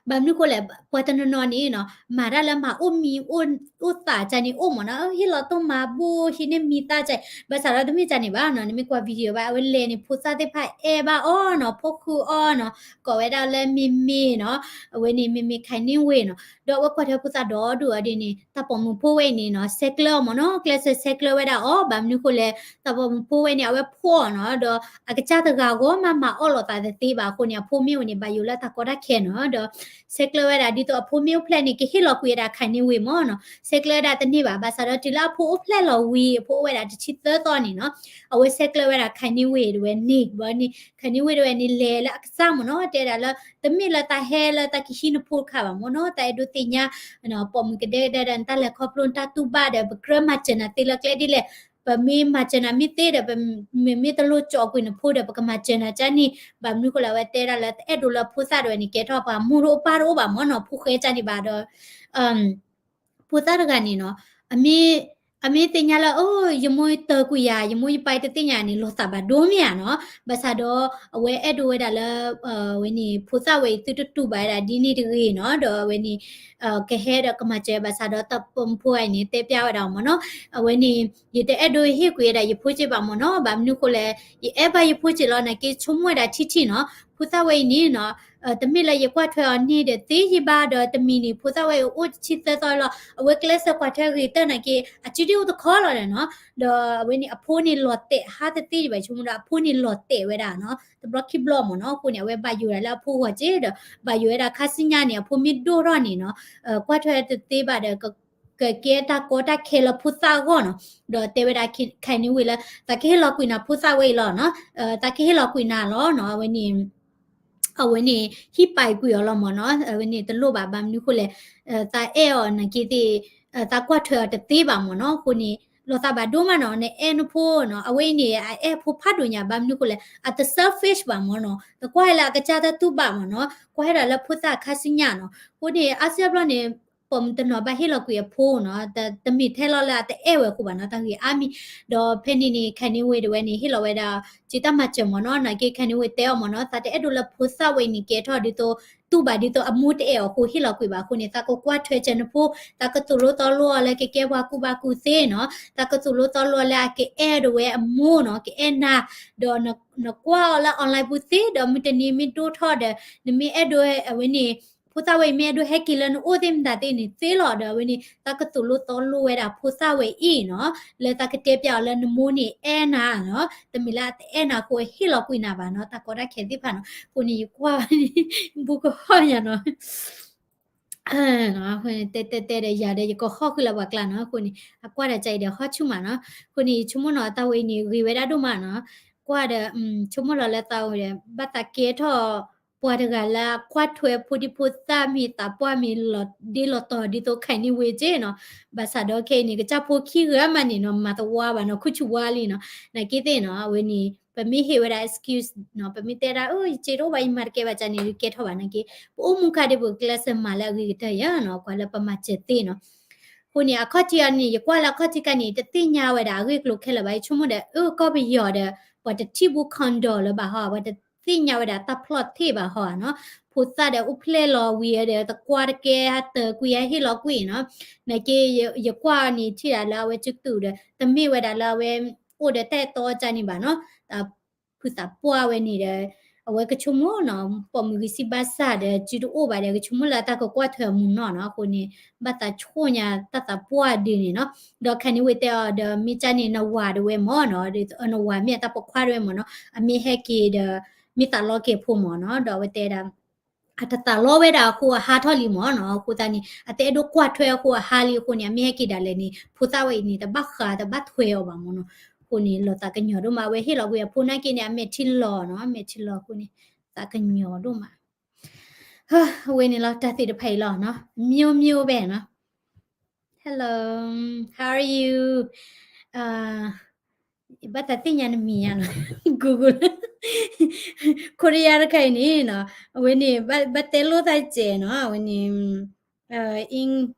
ဘၣ်မနုၤဃိလဲၣ် ပှၤတနီၤနီၤန့ၣ်နီၤ မၤတၢ်လၢမၤအိၣ်မံၤအိၣ်သးကန့ၣ်အိၣ်မ့ၢ်နီၤ ဟ့ၣ်လီၤတိၢ်မၤဘူၣ် ဟံးန့ၢ်မံၤသၣ်က ဘၣ်ဆၣ်ဒီးတမ့ၢ်ကန့ၣ်ဘၣ်နီၤ နမ့ၢ်ကွၢ် video ဘၣ် အဝဲလဲၤန့ၣ် ဖိသၣ်သ့ၣ်တဖၣ်အဲၣ်ဘၣ်အီၤနီၤ ဖိဃုာ်အီၤနီၤ ကိးဝဲဒၣ်လၢမ့မ့ၢ်နီၤ အဝဲန့ၣ် မ့မ့ၢ်ခိုင်နှင်းဝေနီၤ ဒီးအဝဲကွၢ်ထွဲဖိသၣ်ဒီဒူၣ်အီၤဒ်န့ၣ် တၢ်ပိာ်မုၣ်ဖိဝဲအံၤန့ၣ်နီၤ ဆဲးကျၢအီၤမ့ၢ်နီၤ ကျဲးစၢးဆဲးကျၢဝဲဒၣ်အီၤ ဘၣ်မနုၤဃိလဲၣ် တၢ်ပိာ်မုၣ်ဖိဝဲန့ၣ် အဝဲဖှီၣ်အီၤနီၤ ဒီးအကစၢ်တဂၤဂီၢ်မးမၤအီၣ်လိာ်သးတသ့ဘၣ်အဃိန့ၣ် အဖိမ့ၢ်ဝဲန့ၣ် ဘၣ်ယိၣ်လၢတၢ်ကီတၢ်ခဲနီၤ ဒီး ဆဲးကျၢဝဲဒၣ်ဒ်သိးအဖိမ့ၢ်အိၣ်ဖျဲၣ်န့ၣ် ကဟ့ၣ်လီၤကွံာ်ဝဲဒၣ် ခါန့ၣ်ဝ့ၢ် မ့ၢ်နီၤ, ဆဲးကျၢဝဲဒၣ်တန့ၢ်ဘၣ်. ဘၣ်ဆၣ်ဒီးတုၤလၢအဖိအိၣ်ဖျဲၣ်လီၤဝံၤ အဖိအိၣ်ဝဲဒၣ်တဆံသၢသီန့ၣ်နီၤ, အဝဲဆဲးကျၢဝဲဒၣ် ခါန့ၣ်ဝ့ၢ် တဝဲန့ၣ်, ဘၣ်န့ၣ် ခါန့ၣ်ဝ့ၢ် တဝဲန့ၣ် လဲၤလၢအကစၢ် မ့ၢ်နီၤ, တဲဒၣ်လၢ တမ့ၢ်လၢသးဟဲလၢသးကဟံးနဖိတခါဘၣ် မ့ၢ်နီၤ, တၢ်အဲၣ်ဒိးသ့ၣ်ညါ ပိာ်မုၣ်ကဒဲကဒဲဒီး နတၢ်လဲၤခီဖျိနတၢ်တူၢ်ဘၣ်ဒီး ပကြၢးမၤစၢၤနၤသ့လၢကျဲဒ်လဲၣ်, ပမ့ၢ်မၤစၢၤနၤမ့ၢ်သ့ဒီး ပမ့မ့ၢ်တလိၣ်ကၠီကွံာ်နဖိဒီး ပကမၤစၢၤနၤကန့ၣ်, ဘၣ်မနုၤဃိလဲၣ် အဝဲတဲဒၣ်လၢ တအဲၣ်ဒိးလၢဖိသၣ်တဝဲန့ၣ် ကဲထီၣ်ပှၤမိၢ်တအိၣ်ပၢ်တအိၣ်ဘၣ် မ့ၢ်နီၤ, ဖိဃဲကန့ၣ်ဘၣ်ဒီး ဖိသၣ်တဂၤန့ၣ်နီၤ, အမ့ၢ် အမ့ၢ်သ့ၣ်ညါလၢ အိ ယမိၢ်တၢၤကွံာ်ယၤ ယမိၢ်ယပၢ်တသ့ၣ်ညါန့ၣ် လီၤသးဘၣ်ဒိမ့ၢ်ဧါနီၤ, ဘၣ်ဆၣ်ဒီး အဝဲအဲၣ်ဒိးဝဲဒၣ်လၢ ဝဲန့ၣ် ဖိသၣ်ဝဲအံၤ သုတတူၢ်ဘၣ်ဝဲဒၣ်ဒ်န့ၣ်တဂ့ၤနီၤ, ဒီးအဝဲန့ၣ် ကဟဲဒီးကမၤစၢၤ ဘၣ်ဆၣ်ဒီး တၢ်ပိာ်မုၣ်ဖိအံၤန့ၣ် တဲပျးဝဲဒၣ်မ့ၢ်နီၤ, အဝဲန့ၣ် ယတအဲၣ်ဒိးဟ့ၣ်ကွံာ်ဝဲဒၣ်ယဖိက့ဘၣ်မ့ၢ်နီၤ, ဘၣ်မနုၤဃိလဲၣ် ယအဲၣ်ဘၣ်ယဖိက့လီၤ နာ်က့ဆိကမိၣ်ဝဲဒၣ်ထံထံနီၤ, ဖိသၣ်ဝဲအံၤန့ၣ်နီၤ တမ့ၢ်လၢယကွၢ်ထွဲအီၤန့ၣ်ဒီးသ့ယဘၣ်ဒီး တမံၤန့ၣ် ဖိသၣ်ဝဲအံၤအိၣ်တဆံသၢသီလီၤ, အဝဲကျဲးစၢးကွၢ်ထွဲဂ့ၤတၢ်နာ်က့ အစုဒ့ၣ်အိၣ်တခီလီၤဒီးနီၤ, ဒီးအဝဲန့ၣ် အဖိန့ၣ်လီၤတဲာ်ဟးတသ့ယဘၣ် ဆိကမိၣ်ဒီး အဖိန့ၣ်လီၤတဲာ်ဝဲဒၣ်နီၤ, တဘျီခံဘျီမ့ၢ်နီၤ, အဃိန့ၣ် အဝဲဘၣ်ယိၣ်ဝဲဒၣ်လၢအဖိဂီၢ်က့ဒီး ဘၣ်ယိၣ်ဝဲဒၣ်ခါဆူညါန့ၣ် အဖိမ့ၢ်ဒိၣ်ထီၣ်န့ၣ်နီၤ ကွၢ်ထွဲတသ့ဘၣ်ဒီး ကကဲတၢ်ကီတၢ်ခဲလၢဖိသၣ်အဂီၢ်နီၤ, ဒီးတဲဝဲဒၣ် ခါန့ၣ်ဝ့ၢ် လၢ သးကဟ့ၣ်လီၤကွံာ်နၤဖိသၣ်ဝဲအံၤလီၤနီၤ, သးကဟ့ၣ်လီၤကွံာ်နၤလီၤနီၤ, အဝဲန့ၣ် အဝဲန့ၣ်ဟံၣ်ပာ်ကွံာ်အီၤလီၤမ့ၢ်နီၤ, အဝဲန့ၣ်တလိၣ်ဘၣ် ဘၣ်မနုၤဃိလဲၣ်, သးအဲၣ်အီၤနာ်က့သ့ၣ် သးကွၢ်ထွဲအီၤတသ့ဘၣ်မ့ၢ်နီၤ, အဃိန့ၣ် လီၤသးဘၣ်ဒိမးနီၤ, နအဲၣ်နဖိနီၤ, အဝဲအံၤန့ၣ် အအဲၣ်ဖိဖးဒိၣ်ညါ ဘၣ်မနုၤဃိလဲၣ် အတ selfish ဘၣ်မ့ၢ်နီၤ, တကွၢ်ဟဲလၢအကစၢ်တၢ်တူၢ်ဘၣ်မ့ၢ်နီၤ, ကွၢ်ဟဲဒၣ်လၢဖိသၣ်ခါဆူညါနီၤ, အဃိန့ၣ် အါစုအါဘျီန့ၣ် ပိာ်မုၣ်တနီၤဘၣ်ဟ့ၣ်လီၤကွံာ်အဖိနီၤ, တမ့ၢ်ထဲလီၤလၢအတအဲၣ်ဝဲအဃိဘၣ်နီၤ, တၢ်ဂ့ၢ်အါမံၤ, ဒီးဖဲန့ၣ်န့ၣ် ခါန့ၣ်ဝ့ၢ် တဝဲန့ၣ် ဟ့ၣ်လီၤဝဲဒၣ် စုတၢ်မၤစၢၤမ့ၢ်နီၤ, နာ်က့ ခါန့ၣ်ဝ့ၢ် တဲအီၤမ့ၢ်နီၤ, သးတအဲၣ်ဒိးလၢဖိသၣ်ဝဲအံၤန့ၣ် ကဲထီၣ်ဒ်သိး တူၢ်ဘၣ်ဒ်သိးအမိၢ်တအဲၣ်အီၤအဃိ ဟ့ၣ်လီၤကွံာ်ဘၣ်အဃိန့ၣ် သးကကွၢ်ထွဲစၢၤနဖိ, သးကသိၣ်လိသီလိအီၤလၢကကဲပှၤကူၣ်ဘၣ်ကူၣ်သ့နီၤ, သးကသိၣ်လိသီလိအီၤလၢအကအဲၣ်ဒိးဝဲအမိၢ်နီၤ, ကအဲၣ်နၤ, ဒီးနကွၢ်အီၤလၢ online ပူၤသ့, ဒီးမုၢ်တနံၤမ့ၢ်ဒိၣ်ထီၣ်ဒီး နမ့ၢ်အဲၣ်ဒိးအဝဲန့ၣ် ဖိသၣ်ဝဲအံၤမ့ၢ်အဲၣ်ဒိးဟဲက့ၤလၢနအိၣ်သ့ၣ်မတၤသ့ၣ်န့ၣ်သ့လီၤ, ဒီးအဝဲန့ၣ် သးကသိၣ်လိသီလိဝဲဒၣ်ဖိသၣ်ဝဲအံၤနီၤ, လၢသးကတဲပျးအီၤလၢနမိၢ်န့ၣ်အဲၣ်နၤနီၤ, တမ့ၢ်လၢအတအဲၣ်နၤအဃိအဟ့ၣ်လီၤကွံာ်နၤဘၣ်နီၤ, တၢ်ကီတၢ်ခဲသ့ၣ်တဖၣ်နီၤ, အဃိန့ၣ်ယကွၢ်န့ၣ် ဘူးကဟီၣ်ညါနီၤ တဲတဲတဲဒီးယၤဒီးယကဟီၣ်ဃုာ်လၢပှၤကျါနီၤ, အဃိန့ၣ် အကွၢ်ဒီးကအံၤဒီးဟီၣ်ဆူၣ်မးနီၤ, အဃိန့ၣ် ယဆိကမိၣ်နီၤ တၢ်ဝဲအံၤန့ၣ် ဂ့ၤဝဲဒၣ်ဒိၣ်မးနီၤ, ကွၢ်ဒီး ဆိကမိၣ်လီၤလၢသးဝဲဒီး ဘၣ်သးကဲထီၣ် ပှၤတဂၤလၢအကွၢ်ထွဲဖိဒံဖိသၣ်မ့ၢ်သးပှၢ်မ့ၢ်လီၤဒ့လီၤတီၤဒ်သိး ခါန့ၣ်ဝ့ၢ် က့နီၤ, ဘၣ်ဆၣ်ဒီးခဲအံၤန့ၣ် ကစၢ်ဖိခံဂၤမးန့ၣ်နီၤ မၤသဝါဘၣ်နီၤ ခူၣ်ဆူၣ်ဝါလံနီၤ, နာ်က့သ့ၣ်နီၤ အဝဲန့ၣ် ပမ့ၢ်ဟ့ၣ်ဝဲဒၣ် excuse နီၤ, ပမ့ၢ်တဲဒၣ် အၢ ယစ့တအိၣ်ဘၣ် ယမၤတကဲဘၣ်ကန့ၣ် ကဲထီၣ်ဘၣ်နာ်က့, ပအိၣ်မူခါဒ်ပကျဲးစၢးမၤလၢအဂ့ၤကတၢၢ်ယၤနီၤ, ကွၢ်လၢပမၤစၢၤသ့နီၤ, အဃိန့ၣ် အခီၣ်ထံးအံၤန့ၣ် ယကွၢ်လၢအခီၣ်ထံးခါန့ၣ် တသ့ၣ်ညါဝဲဒၣ်အဂ့ၢ်အကျိၤခဲလၢာ်ဘၣ်, ယဆိကမိၣ်ဒီး အၢ ကီၢ်ပယီၤဒီး ပှၤတထံၣ်ဘူး condom လၢၤဘၣ်ဟီ, ပှၤတသ့ၣ်ညါဝဲဒၣ်တၢ်ဖျီၣ်ထီၣ်ဘၣ်ဟီနီၤ, ဖိသၣ်ဒီးအိၣ်ဖျဲၣ်လီၤဝံၤဒီး တကွၢ်တကဲ ဟးတၢၤကွံာ် ဟးဟ့ၣ်လီၤကွံာ်နီၤ, နာ်က့ ယကွၢ်န့ၣ်ထံၣ်ဒၣ်လၢအဝဲစုကတူၢ်ဒီး တမ့ၢ်ဝဲဒၣ်လၢအဝဲ အိၣ်ဒီးတၢ်အဲၣ်တီကန့ၣ်ဘၣ်နီၤ, ဖုသးပှၢ်ဝဲန့ၣ်ဒီး အဝဲကဆိကမိၣ်နီၤ ပိာ်မုၣ်ဂံၢ်စၢ်ဘါစၢ်ဒီး စုတအိၣ်ဘၣ်ဒီး ကဆိကမိၣ်လၢတၢ်ကကွၢ်ထွဲအမူးနီၢ်နီၤ, အဃိန့ၣ် ဘၣ်သးဆိၣ်ညါတၢ်သးပှၢ်ဒ်န့ၣ်နီၤ, ဒီးခါန့ၣ်ဝ့ၢ်တဲအီၤဒီး မ့ၢ်ကန့ၣ် နဝၤတဝဲမ့ၢ်နီၤ, နဝၤမ့ၢ်အတၢ်ပိာ်ခွါတဝဲမ့ၢ်နီၤ, အမ့ၢ်ဟဲက့ၤဒီး မ့ၢ်သးလီက့ၤဖိမ့ၢ်နီၤ, ဒီးအဝဲတဲဒၣ် အတသးလီဝဲဒၣ်အဃိအဟါထီၣ်လံမ့ၢ်နီၤ, အဃိသတးန့ၣ် အတအဲၣ်ဒိးကွၢ်ထွဲအဃိအဟါလံအဃိန့ၣ် အမ့ၢ်ဟဲက့ၤဒၣ်လဲာ်န့ၣ် ဖိသၣ်ဝဲအံၤန့ၣ် တဘၣ်ဃးတဘၣ်ထွဲအီၤဘၣ်မ့ၢ်နီၤ, အဃိန့ၣ် လီၤသးကညီၤဒိၣ်မး, အဝဲဟ့ၣ်လီၤကွံာ်အဖိနာ်က့န့ၣ် အမဲာ်ထံလီၤနီၤ, အမဲာ်ထံလီၤအဃိန့ၣ် သးကညီၤဒိၣ်မး အဝဲန့ၣ်လီၤ တၢ်သ့ၣ်တဖၣ်အံၤလီၤနီၤ, မျိုးမျိုးပဲနီၤ, Hello, how are you? ဘၣ်သးသ့ၣ်ညါနမံၤညါနီၤ, Google, Korea တခါအံၤန့ၣ်နီၤ, အဝဲန့ၣ် ဘၣ်တဲလိာ်သးစဲးနီၤ, အဝဲန့ၣ် Eng-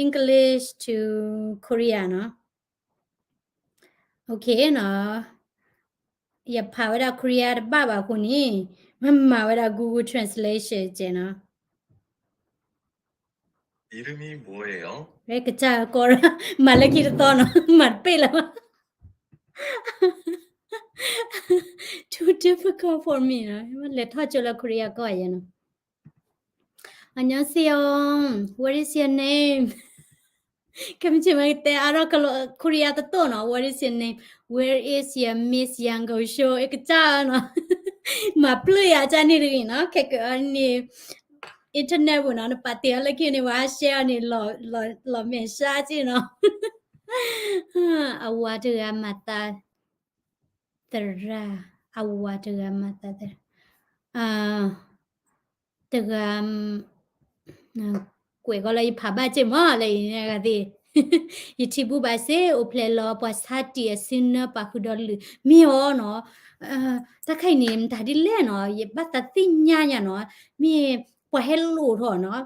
English to Korea နီၤ, OK နီၤ, ယဖးဝဲဒၣ် Korea တဘၣ်ဘၣ်အဃိန့ၣ် မ့ၢ်မၤဝဲဒၣ် Google Translation စဲးနီၤ. ကစၢ်ကီး မၤလၢခံတသီနီၤ, မၤတပ့ၢ်လၢၤဘၣ်, too difficult for me နီၤ, လဲၤထီၣ်ကၠိလၢ Korea ကီၢ်ယဲနီၤ. 안녕하세요, what is your name? ခဲမုၢ်ဆ့ၣ်မ့ၢ်တဲအါထီၣ်ကလီ Korea တတိၢ်နီၤ, what is your name? Where is your Miss Yangon show? အကစၢ်နီၤ, မၤပျၢ်ယၤကန့ၣ်တဂ့ၤနီၤ, ခဲကန့ၣ် internet ပူၤနီၤ, နပာ်တ့ၢ်အီၤလၢခံန့ၣ် ပှၤဟး share အီၤန့ၣ် လီၤမဲာ်ဆှးက့နီၤ. အဝၤတဂၤမၤသး သရၣ်, အဝၤတဂၤမၤသးသရၣ်, တဂၤ ကွဲးကီးလၢယဖးဘၣ်က့မ့ၢ်လၢအံၤန့ၣ်ဂၤသ့ၣ်, ယထံၣ်ဘူၣ်ဘၣ်စ့ၢ် အိၣ်ဖျဲၣ်လီၤ ပှၤဆါတံၢ်အစုနၢပာ်ဃုာ်ဒီးလုၢ် မ့ၢ်အီၤနီၤ. တၢ်ခဲအံၤန့ၣ် မတၤဒ်လဲၣ်နီၤ, ယဘၣ်သးသ့ၣ်ညါယၤနီၤ, မ့ၢ်ပှၤဟဲလိၣ်ထီၣ်နီၤ.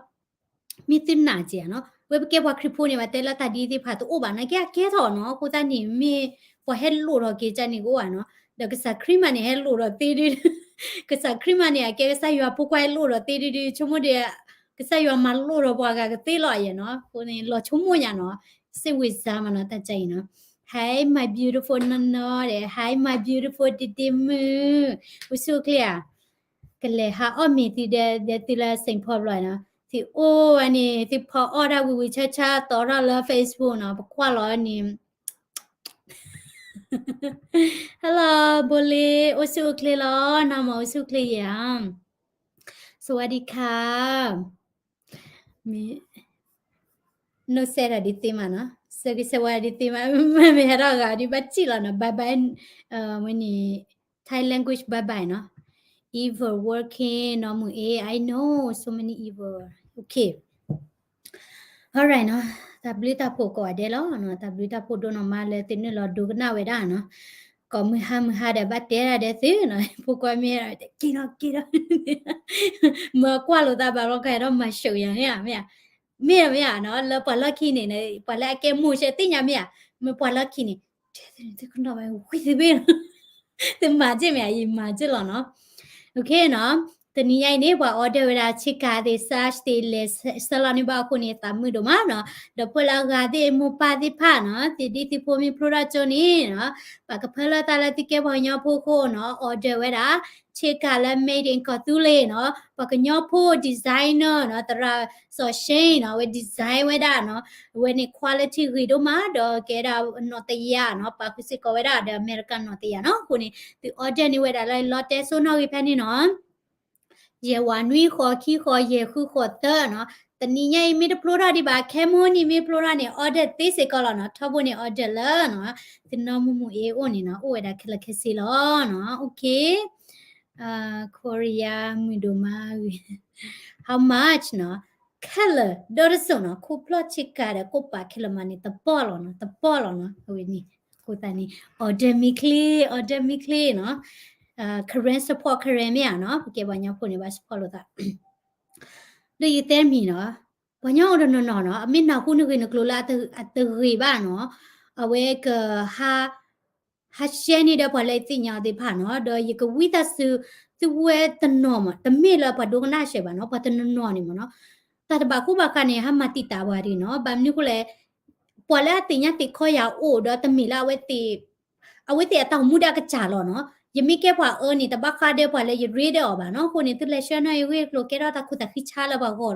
မ့ၢ်သုနာ်က့နီၤ, ဝဲပကဲပှၤခရံာ်ဖိန့ၣ် ပတဲလၢတၢ်ဒ်သ့ၣ်တဖၣ်တအိၣ်ဘၣ်နာ်က့ အကဲထီၣ်နီၤ. အဃိသတးန့ၣ် မ့ၢ်ပှၤဟဲလိၣ်ထီၣ်က့ၤကန့ၣ်ကအိၣ်ဘၣ်နီၤ. ဒီးကစၢ်ခရံာ်မးန့ၣ် ဟဲလိၣ်ထီၣ်သ့ဒုဒု, ကစၢ်ခရံာ်မးန့ၣ် အကဲကစၢ်ယွၤဖိခွါဟဲလိၣ်ထီၣ်သ့ဒုဒု, ဆိကမိၣ်ဒီး ကစၢ်ယွၤမၤလိၣ်ထီၣ်ပှၤဂၤကသ့လီၤယဲနီၤ. အဃိန့ၣ် လီၤဆိကမိၣ်ညါနီၤ, စိတ်ဝင်စား မးနီၤ တၢ်ကဲအံၤနီၤ. Hi my beautiful နီၢ်နီၢ်ဒီး Hi my beautiful ဒ့ဒ့မုၣ်, အိၣ်ဆူၣ်အိၣ်ချ့ဧါ. ကလဲၤဟးအီၣ်မ့ၤသုဒီး ဒီးသုလၢ Saint Paul ဘျီနီၤ, သုအိၣ်ဝဲန့ၣ် သုဖီအီၣ်တၢ်ဝံၤဝံၤဆၢဆၢ တီထီၣ်လၢ Facebook နီၤ, ပကွၢ်လီၤန့ၣ်. Hello ဘိလ့, အိၣ်ဆူၣ်အိၣ်ချ့လီၤ, နမၤအိၣ်ဆူၣ်အိၣ်ချ့ယဲဧါ. စဝၤဒံခါ မ့ၢ် နိၣ်စဲတၢ်ဒ်သ့မးနီၤ, စၢက့ၤစၢဝါဒ်သ့မး, မ့ၢ်ဟဲထီၣ်ဂၤဒ်ဘၣ်စံၣ်လီၤနီၤ, bye bye, ဝဲန့ၣ် Thai language bye bye နီၤ. Evil working နီၢ်မုၢ်အ့, I know so many evil. Okay. Alright နီၤ, တၢ်ဘျုးတၢ်ဖှိၣ်ကိးဂၤဒဲးလီၤနီၤ, တၢ်ဘျုးတၢ်ဖှိၣ်ဒိၣ်နီၢ်မးလၢသုနုာ်လီၤဒိကနၣ်ဝဲဒၣ်နီၤ. ကိးမုၢ်ဟါမုၢ်ဟါဒီးဘၣ်တဲဒၣ်ဒီးသုနီၤ, ဖိခွါမ့ၢ်က့ၤနီၤက့ၤဒီး မ့ၢ်ကွၢ်လိာ်သးဘၣ်လီၤကဒီးမၤစၢၤယၤန့ၣ်ဧါ, မ့ၢ်ဧါ, မ့ၢ်ဧါနီၤ, လၢပှၤလီၢ်ခံန့ၣ် ပှၤလၢအကဲမိၢ်စဲသ့ၣ်ညါမ့ၢ်ဧါ, မ့ၢ်ပှၤလီၢ်ခံန့ၣ် တဲသုန့ၣ်သုကနီၣ်ဝဲဝံၤသ့ဘ့ၣ်နီၤ, သုမၤက့ၢ်မ့ၢ်ဧါ, ယမၤက့ၢ်လီၤနီၤ. Okay နီၤ, တနံၤညါအံၤန့ၣ် ပှၤ order ဝဲဒၣ် ဆ့ကၤသ့ၣ် စၢ်သ့ၣ် လဲၤဆဲးလီၤန့ၢ်ဘၣ်အဃိန့ၣ် သးမုာ်ဒိၣ်မးနီၤ. ဒီးဖိလၢအဂၤသ့ၣ်မိၢ်ပၢ်သ့ၣ်တဖၣ်နီၤ, သုဒ်သုဖိမ့ၢ်ဖျိထီၣ်ကၠိန့ၣ်နီၤ, ပှၤကဖၢလၢတၢ်လၢသုကဲပှၤကညီဖိအဃိနီၤ, order ဝဲဒၣ် ဆ့ကၤလၢ made in ကီၢ်သူလ့ၤနီၤ, ပှၤကညီဖိ designer နီၤ, သရၣ်စီၤၡ့နီၤ, အဝဲ design ဝဲဒၣ်နီၤ, အဝဲန့ၣ် quality ဂ့ၤဒိၣ်မး ဒီးကဲဒၣ်နီၣ်တယၢ်နီၤ, ပာ်ဃုာ်စ့ၢ်ကီးဝဲဒၣ်ဒီး America နီၣ်တယၢ်နီၤ. အဃိန့ၣ် သု order န့ၢ်ဝဲဒၣ်လၢလီတဲစိနီၣ်ဂံၢ်ဖဲန့ၣ်နီၤ. ယဲၢ်ဝးနွံဃိးခံဃိးယဲၢ်ဃုဃိးသၢနီၤ. တနံၤညါအံၤမ့ၢ်တဖျိထီၣ်ဒံးဘၣ်, ခဲမိၢ်နံၤမ့ၢ်ဖျိထီၣ်န့ၣ် order သ့စ့ၢ်ကီးလီၤနီၤ. ထီဘိန့ၣ် order လၢနီၤ, သုနီၢ်မုၢ်မုၢ်အ့အိၣ်န့ၣ်နီၤ, အိၣ်ဝဲဒၣ်ခဲလၢာ်ခဲဆ့လီၤနီၤ. Okay. Korea မုာ်ဒိၣ်မးဂ့ၤ. How much နီၤ, ခဲလၢာ်ဒီတစိၢ်နီၤ, ခိၣ်ဖျီၣ်ဆ့ကၤဒီးကိၣ်ပာ်ခဲလၢာ်မးန့ၣ် တပီၢ်လီၤနီၤ, တပီၢ်လီၤနီၤ. အဝဲန့ၣ် အဃိသတးန့ၣ် order မ့ၢ်ချ့, order မ့ၢ်ချ့နီၤ. Karen support Karen မ့ၢ်ဧါနီၤ, ပကဲပှၤကညီဖိန့ၣ် ဘၣ် support လိာ်သး ဒီးယတဲမံၤနီၤ, ပှၤကညီအိၣ်တနီၤနီၤနီၤ, အမ့ၢ်နၢ်ဟူနဂ့ၢ်နကျိၤလၢအတဂ့ၤဘၣ်နီၤ, အဝဲက ဟး share န့ၢ်ဒီးပှၤလၢအသ့ၣ်ညါအီၤသ့ၣ်တဖၣ်နီၤ, ဒီးယကဝံသးစူၤ သုဝဲတနီၤမး, တမ့ၢ်လၢပှၤဒိကနၣ်စဲးဘၣ်နီၤ, ပှၤတနီၤနီၤန့ၣ်မးနီၤ, တၢ်တဘၣ်ဃူဘၣ်ဃးန့ၣ် ဟးမၤတံာ်တာ်ပှၤဒ်နီၤ, ဘၣ်မနုၤဃိလဲၣ်, ပှၤလၢအသ့ၣ်ညါသ့ၣ်ခီယၤအိၣ်ဒီးတမ့ၢ်လၢအဝဲသ့ၣ် အဝဲသ့ၣ်အတၢ်အိၣ်မူဒၣ်ကစၢ်လီၤနီၤ. ယမ့ၢ်ကဲပှၤအၢန့ၣ် တဘၣ်ဃးဒီးပှၤလၢယရ့ဒီးအီၤဘၣ်နီၤ. အဃိန့ၣ် သုလဲၤဆှၢနီၣ်အံၤဂ့ၢ်ကျိၤ ကဲထီၣ်တၢ်ခိၣ်သးဃံဆါလၢ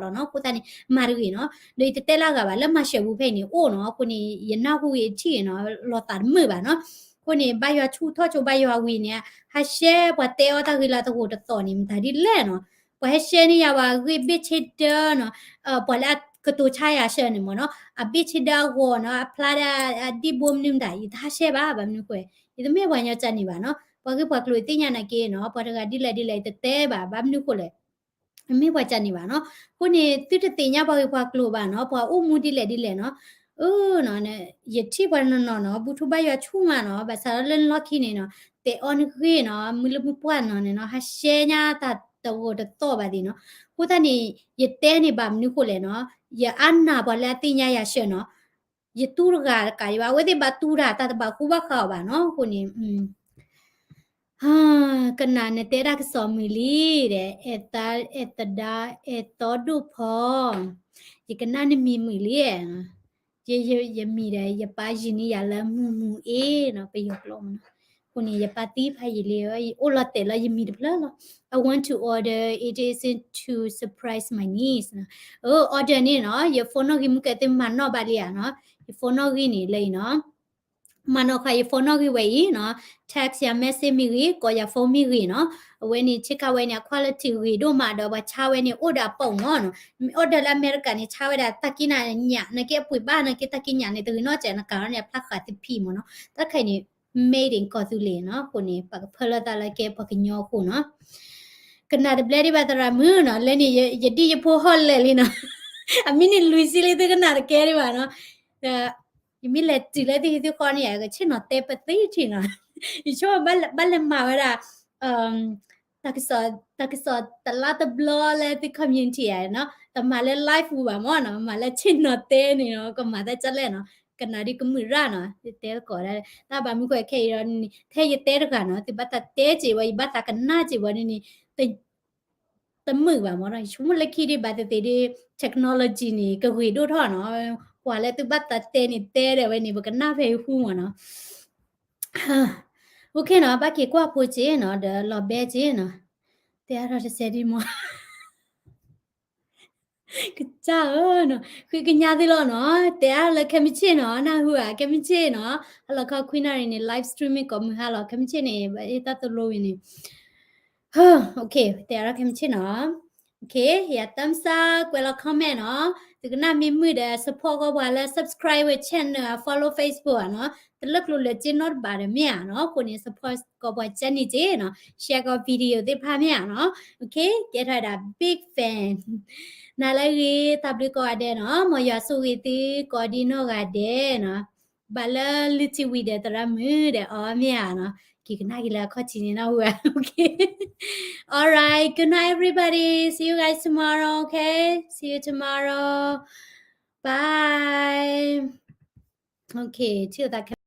ပှၤဂီၢ်လီၤနီၤ. အဃိသတးန့ၣ် မၤတဂ့ၤနီၤ. ဒီးယတတဲလၢအဂၤဘၣ် လၢမၤစၢၤပူၤဖဲအံၤန့ၣ် အိၣ်နီၤ. အဃိန့ၣ် ယနၢ်ဟူဂ့ၤထံၣ်နီၤ လီၤသးတမုာ်ဘၣ်နီၤ. အဃိန့ၣ် ဘၣ်ယွၤဆူၣ်ထီၣ်ကၠိဘၣ်ယွၤဝံၤန့ၣ် ဟးရှဲပှၤတဲအီၣ်တၢ်ဂ့ၢ်လၢတဂိာ်တသီၣ်န့ၣ် မတၤဒ်လဲၣ်နီၤ. ပှၤဟဲရှဲန့ၢ်ယၤဝဲအဂ့ၢ်ဘ့ၣ်ဆ့ဒၢနီၤ, ပှၤလၢအကတိၤဆါယၤဆၢန့ၣ်မ့ၢ်နီၤ, အဘ့ၣ်ဆ့ဒၢအဂီၢ်နီၤ, အဖျါဒၣ်အဒ့ၣ်ဘိမနုၤမတၤ ယတဟးရှဲဘၣ်, ဘၣ်မနုၤဃိ ယတမ့ၢ်ပှၤကညီကၢ်န့ၣ်ဘၣ်နီၤ. ပှၤဂ့ၢ်ပှၤကျိၤသ့ၣ်ညါနာ်က့နီၤ, ပှၤတဂၤဒ်လဲၣ်ဒ်လဲၣ် ယတတဲဘၣ်, ဘၣ်မနုၤဃိလဲၣ် မ့ၢ်ပှၤကၢ်န့ၣ်ဘၣ်နီၤ. အဃိန့ၣ် သုတသ့ၣ်ညါပှၤဂ့ၢ်ပှၤကျိၤဘၣ်နီၤ, ပှၤအိၣ်မူဒ်လဲၣ်ဒ်လဲၣ်နီၤ. အၢနီၤ, ယထံၣ်ပှၤနီၢ်နီၢ်နီၤ, ဘူၣ်ထူဘၣ်ယွၤဆူၣ်မးနီၤ, ဘၣ်ဆၣ်ဒီးလၢနလီၢ်ခံန့ၣ်နီၤ, တဲအီၣ်နဂ့ၢ်နီၤ, မုၢ်လၢမုၢ်ပှၢ်နီၤန့ၣ်နီၤ, ဟးရှဲညါတၢ်တဂိာ်တသီၣ်ဘၣ်ဒံးနီၤ. အဃိသတးန့ၣ် ယတဲန့ၣ်ဘၣ်မနုၤဃိလဲၣ်နီၤ, ယအါနာ်ပှၤလၢအသ့ၣ်ညါယၤဆၢနီၤ. ယတူၢ်တဂၤတကးယဘၣ်, အဝဲသ့ၣ်ဘၣ်တူၢ်တၢ် တၢ်တဘၣ်ဃူဘၣ်ဃးအီၤဘၣ်နီၤ. အဃိန့ၣ် ကနၣ်နတဲဒၣ်ကစီၣ်မုာ်လံဒီး အဲၣ်သဒါ အဲၣ်သဒါ အဲၣ်သီဒိၣ်ဖီ, ယကနၣ်နမံၤမုာ်လံ, ယမံၤဒီး ယပၢ်ယုၢ်န့ၢ်ယၤလၢမုၢ်မုၢ်အ့နီၤ, ပယီၤကျိာ်မနီၤ. အဃိန့ၣ် ယပၢ်သံဖးယံာ်လံ, ယအိၣ်လီၤတဲာ်လၢယမံၤတဖျၢၣ်လီၤ. I want to order, it isn't to surprise my niece. အၢ order န့ၣ်နီၤ, ယ phone နီၣ်ဂံၢ်မုၢ်ကဲသ့ၣ်မၤနီၣ်ဘၣ်လံဧါနီၤ, ယ phone နီၣ်ဂံၢ်န့ၣ်လၢအံၤနီၤ. မၤနီၣ်ဃာ်ယ phone နီၣ်ဂံၢ်ဝဲအံၤနီၤ, text ယၤ message မ့ၢ်ဂ့ၤ, ကိးယၤ phone မ့ၢ်ဂ့ၤနီၤ, အဝဲန့ၣ် ဆ့ကၤဝဲန့ၣ် အ quality ဂ့ၤဒိၣ်မးဒီး ပှၤဆါဝဲန့ၣ် အိၣ်ဒီးအပိာ်မးနီၤ, order လၢအမဲရကၤန့ၣ် ဆါဝဲဒၣ်တၢ်က့နၤညၣ်, နာ်က့အပှ့ၤဘၣ် နာ်က့တၢ်က့ညၣ်န့ၣ် တဂ့ၤနီတစဲး နကၤထီၣ်န့ၣ် အဖျါဃာ်သဖံးမးနီၤ, တၢ်တခါအံၤန့ၣ် made in ကီၢ်သူလ့ၤနီၤ, အဃိန့ၣ် ပကဖၢလၢသးလၢကဲပှၤကညီအဃိနီၤ, ကနၣ်တဘျဲဒံးဘၣ်သရၣ်မုၣ်နီၤ, လၢန့ၣ် ယဒ်ယဖိဟီၣ်လဲၣ်လံနီၤ, အမံၤန့ၣ်လွံၢ်ဆံလံ သုကနၣ်တကဲဒံးဘၣ်နီၤ, ယမ့ၢ်လဲၤတုၤလၢသုဟံၣ်သုဃီန့ၣ် ယကဆ့ၣ်နီၤတဲပသ့ထံၣ်နီၤ, ယဆိဘၣ်လဲၤမၤဝဲဒၣ် တၢ်ကစီၣ်တလါတဘျီလၢသု community ဧါနီၤ, တမၤလၢ live ပူၤဘၣ်မးနီၤ, မၤလၢဆ့ၣ်နီၤတဲန့ၣ်နီၤ, ကမၤတၢ်ကလဲၣ်နီၤ, ကနၣ်ဒ်ကမုာ်ရၣ်နီၤ, ယတဲသကိးဒၣ်, တၢ်ဘၣ်မနုၤဃိခဲအံၤဒီးန့ၣ် ထဲယတဲတဂၤနီၤ, သုဘၣ်သးတဲစ့ၢ်ဝဲ ယဘၣ်သးကနၣ်စ့ၢ်ဝဲန့ၣ်န့ၣ် တမုာ်ဘၣ်မးနီၤ, ယဆိကမိၣ်လၢခံဒံးဘၣ်သ့ၣ်သ့ၣ်ဒ် technology န့ၣ် ကဂ့ၤဒိၣ်ထီၣ်နီၤ, ပှၤလၢသုဘၣ်သးတဲန့ၣ်တဲဒၣ်ဝဲန့ၣ် ပကနၣ်ဖဲအံၤဃူမးနီၤ, OK နီၤ, ဘၣ်က့ၤကွၢ်ဖိစ့ၢ်နီၤ, ဒီးလီၤဘဲစ့ၢ်နီၤ, တဲအါထီၣ်တစဲးဒံးမး ကစၢ်ဧၢနီၤ, ဃ့ကညးသုလီၤနီၤ, တဲအါလၢခဲမုၢ်ဆ့ၣ်နီၤ, နၢ်ဟူဧါ, ခဲမုၢ်ဆ့ၣ်နီၤ, ဟါလီၤခီခွံနၣ်ရံၣ်န့ၣ် live streaming ကိးမုၢ်ဟါလီၤ, ခဲမုၢ်ဆ့ၣ်န့ၣ် ဘၣ်အ့ၣ်တၢ်သိၣ်လိဝံၤန့ၣ်, OK တဲအါထီၣ်ခဲမုၢ်ဆ့ၣ်နီၤ, OK ယၤ thumbs up ကွဲးလီၤ comment နီၤ, သုကနၣ်မ့ၢ်မုာ်ဒီး support ကီးပှၤလၢ subscribe ဝဲ channel ဧါ, follow Facebook ဧါနီၤ, တလၢကျိၤလၢစ့နီတဘ့ၣ်ဒီးမ့ၢ်ဧါနီၤ, အဃိန့ၣ် support ကီးပှၤ channel စ့နီၤ, share ကီး video သ့ၣ်တဖၣ်မ့ၢ်ဧါနီၤ, OK ကဲထီၣ်ဝဲဒၣ် big fan နၤလၢအဂ့ၤ တၢ်ဘျုးကိးဂၤဒဲးနီၤ, မ်ယွၤဆိၣ်ဂ့ၤသုကိးဒံနီၢ်ဂၤဒဲးနီၤ, ဘၣ်လၢလုၢ်ထံဝံၤဒီးသရၣ်မုၣ်ဒီးအီၤမ့ၢ်ဧါနီၤ, က့ၤကနၣ်က့ၤလၢအခီၣ်ထံးန့ၣ်နီၤ, OK, alright, good night everybody, see you guys tomorrow, okay, see you tomorrow, bye, OK ထံၣ်သးခဲ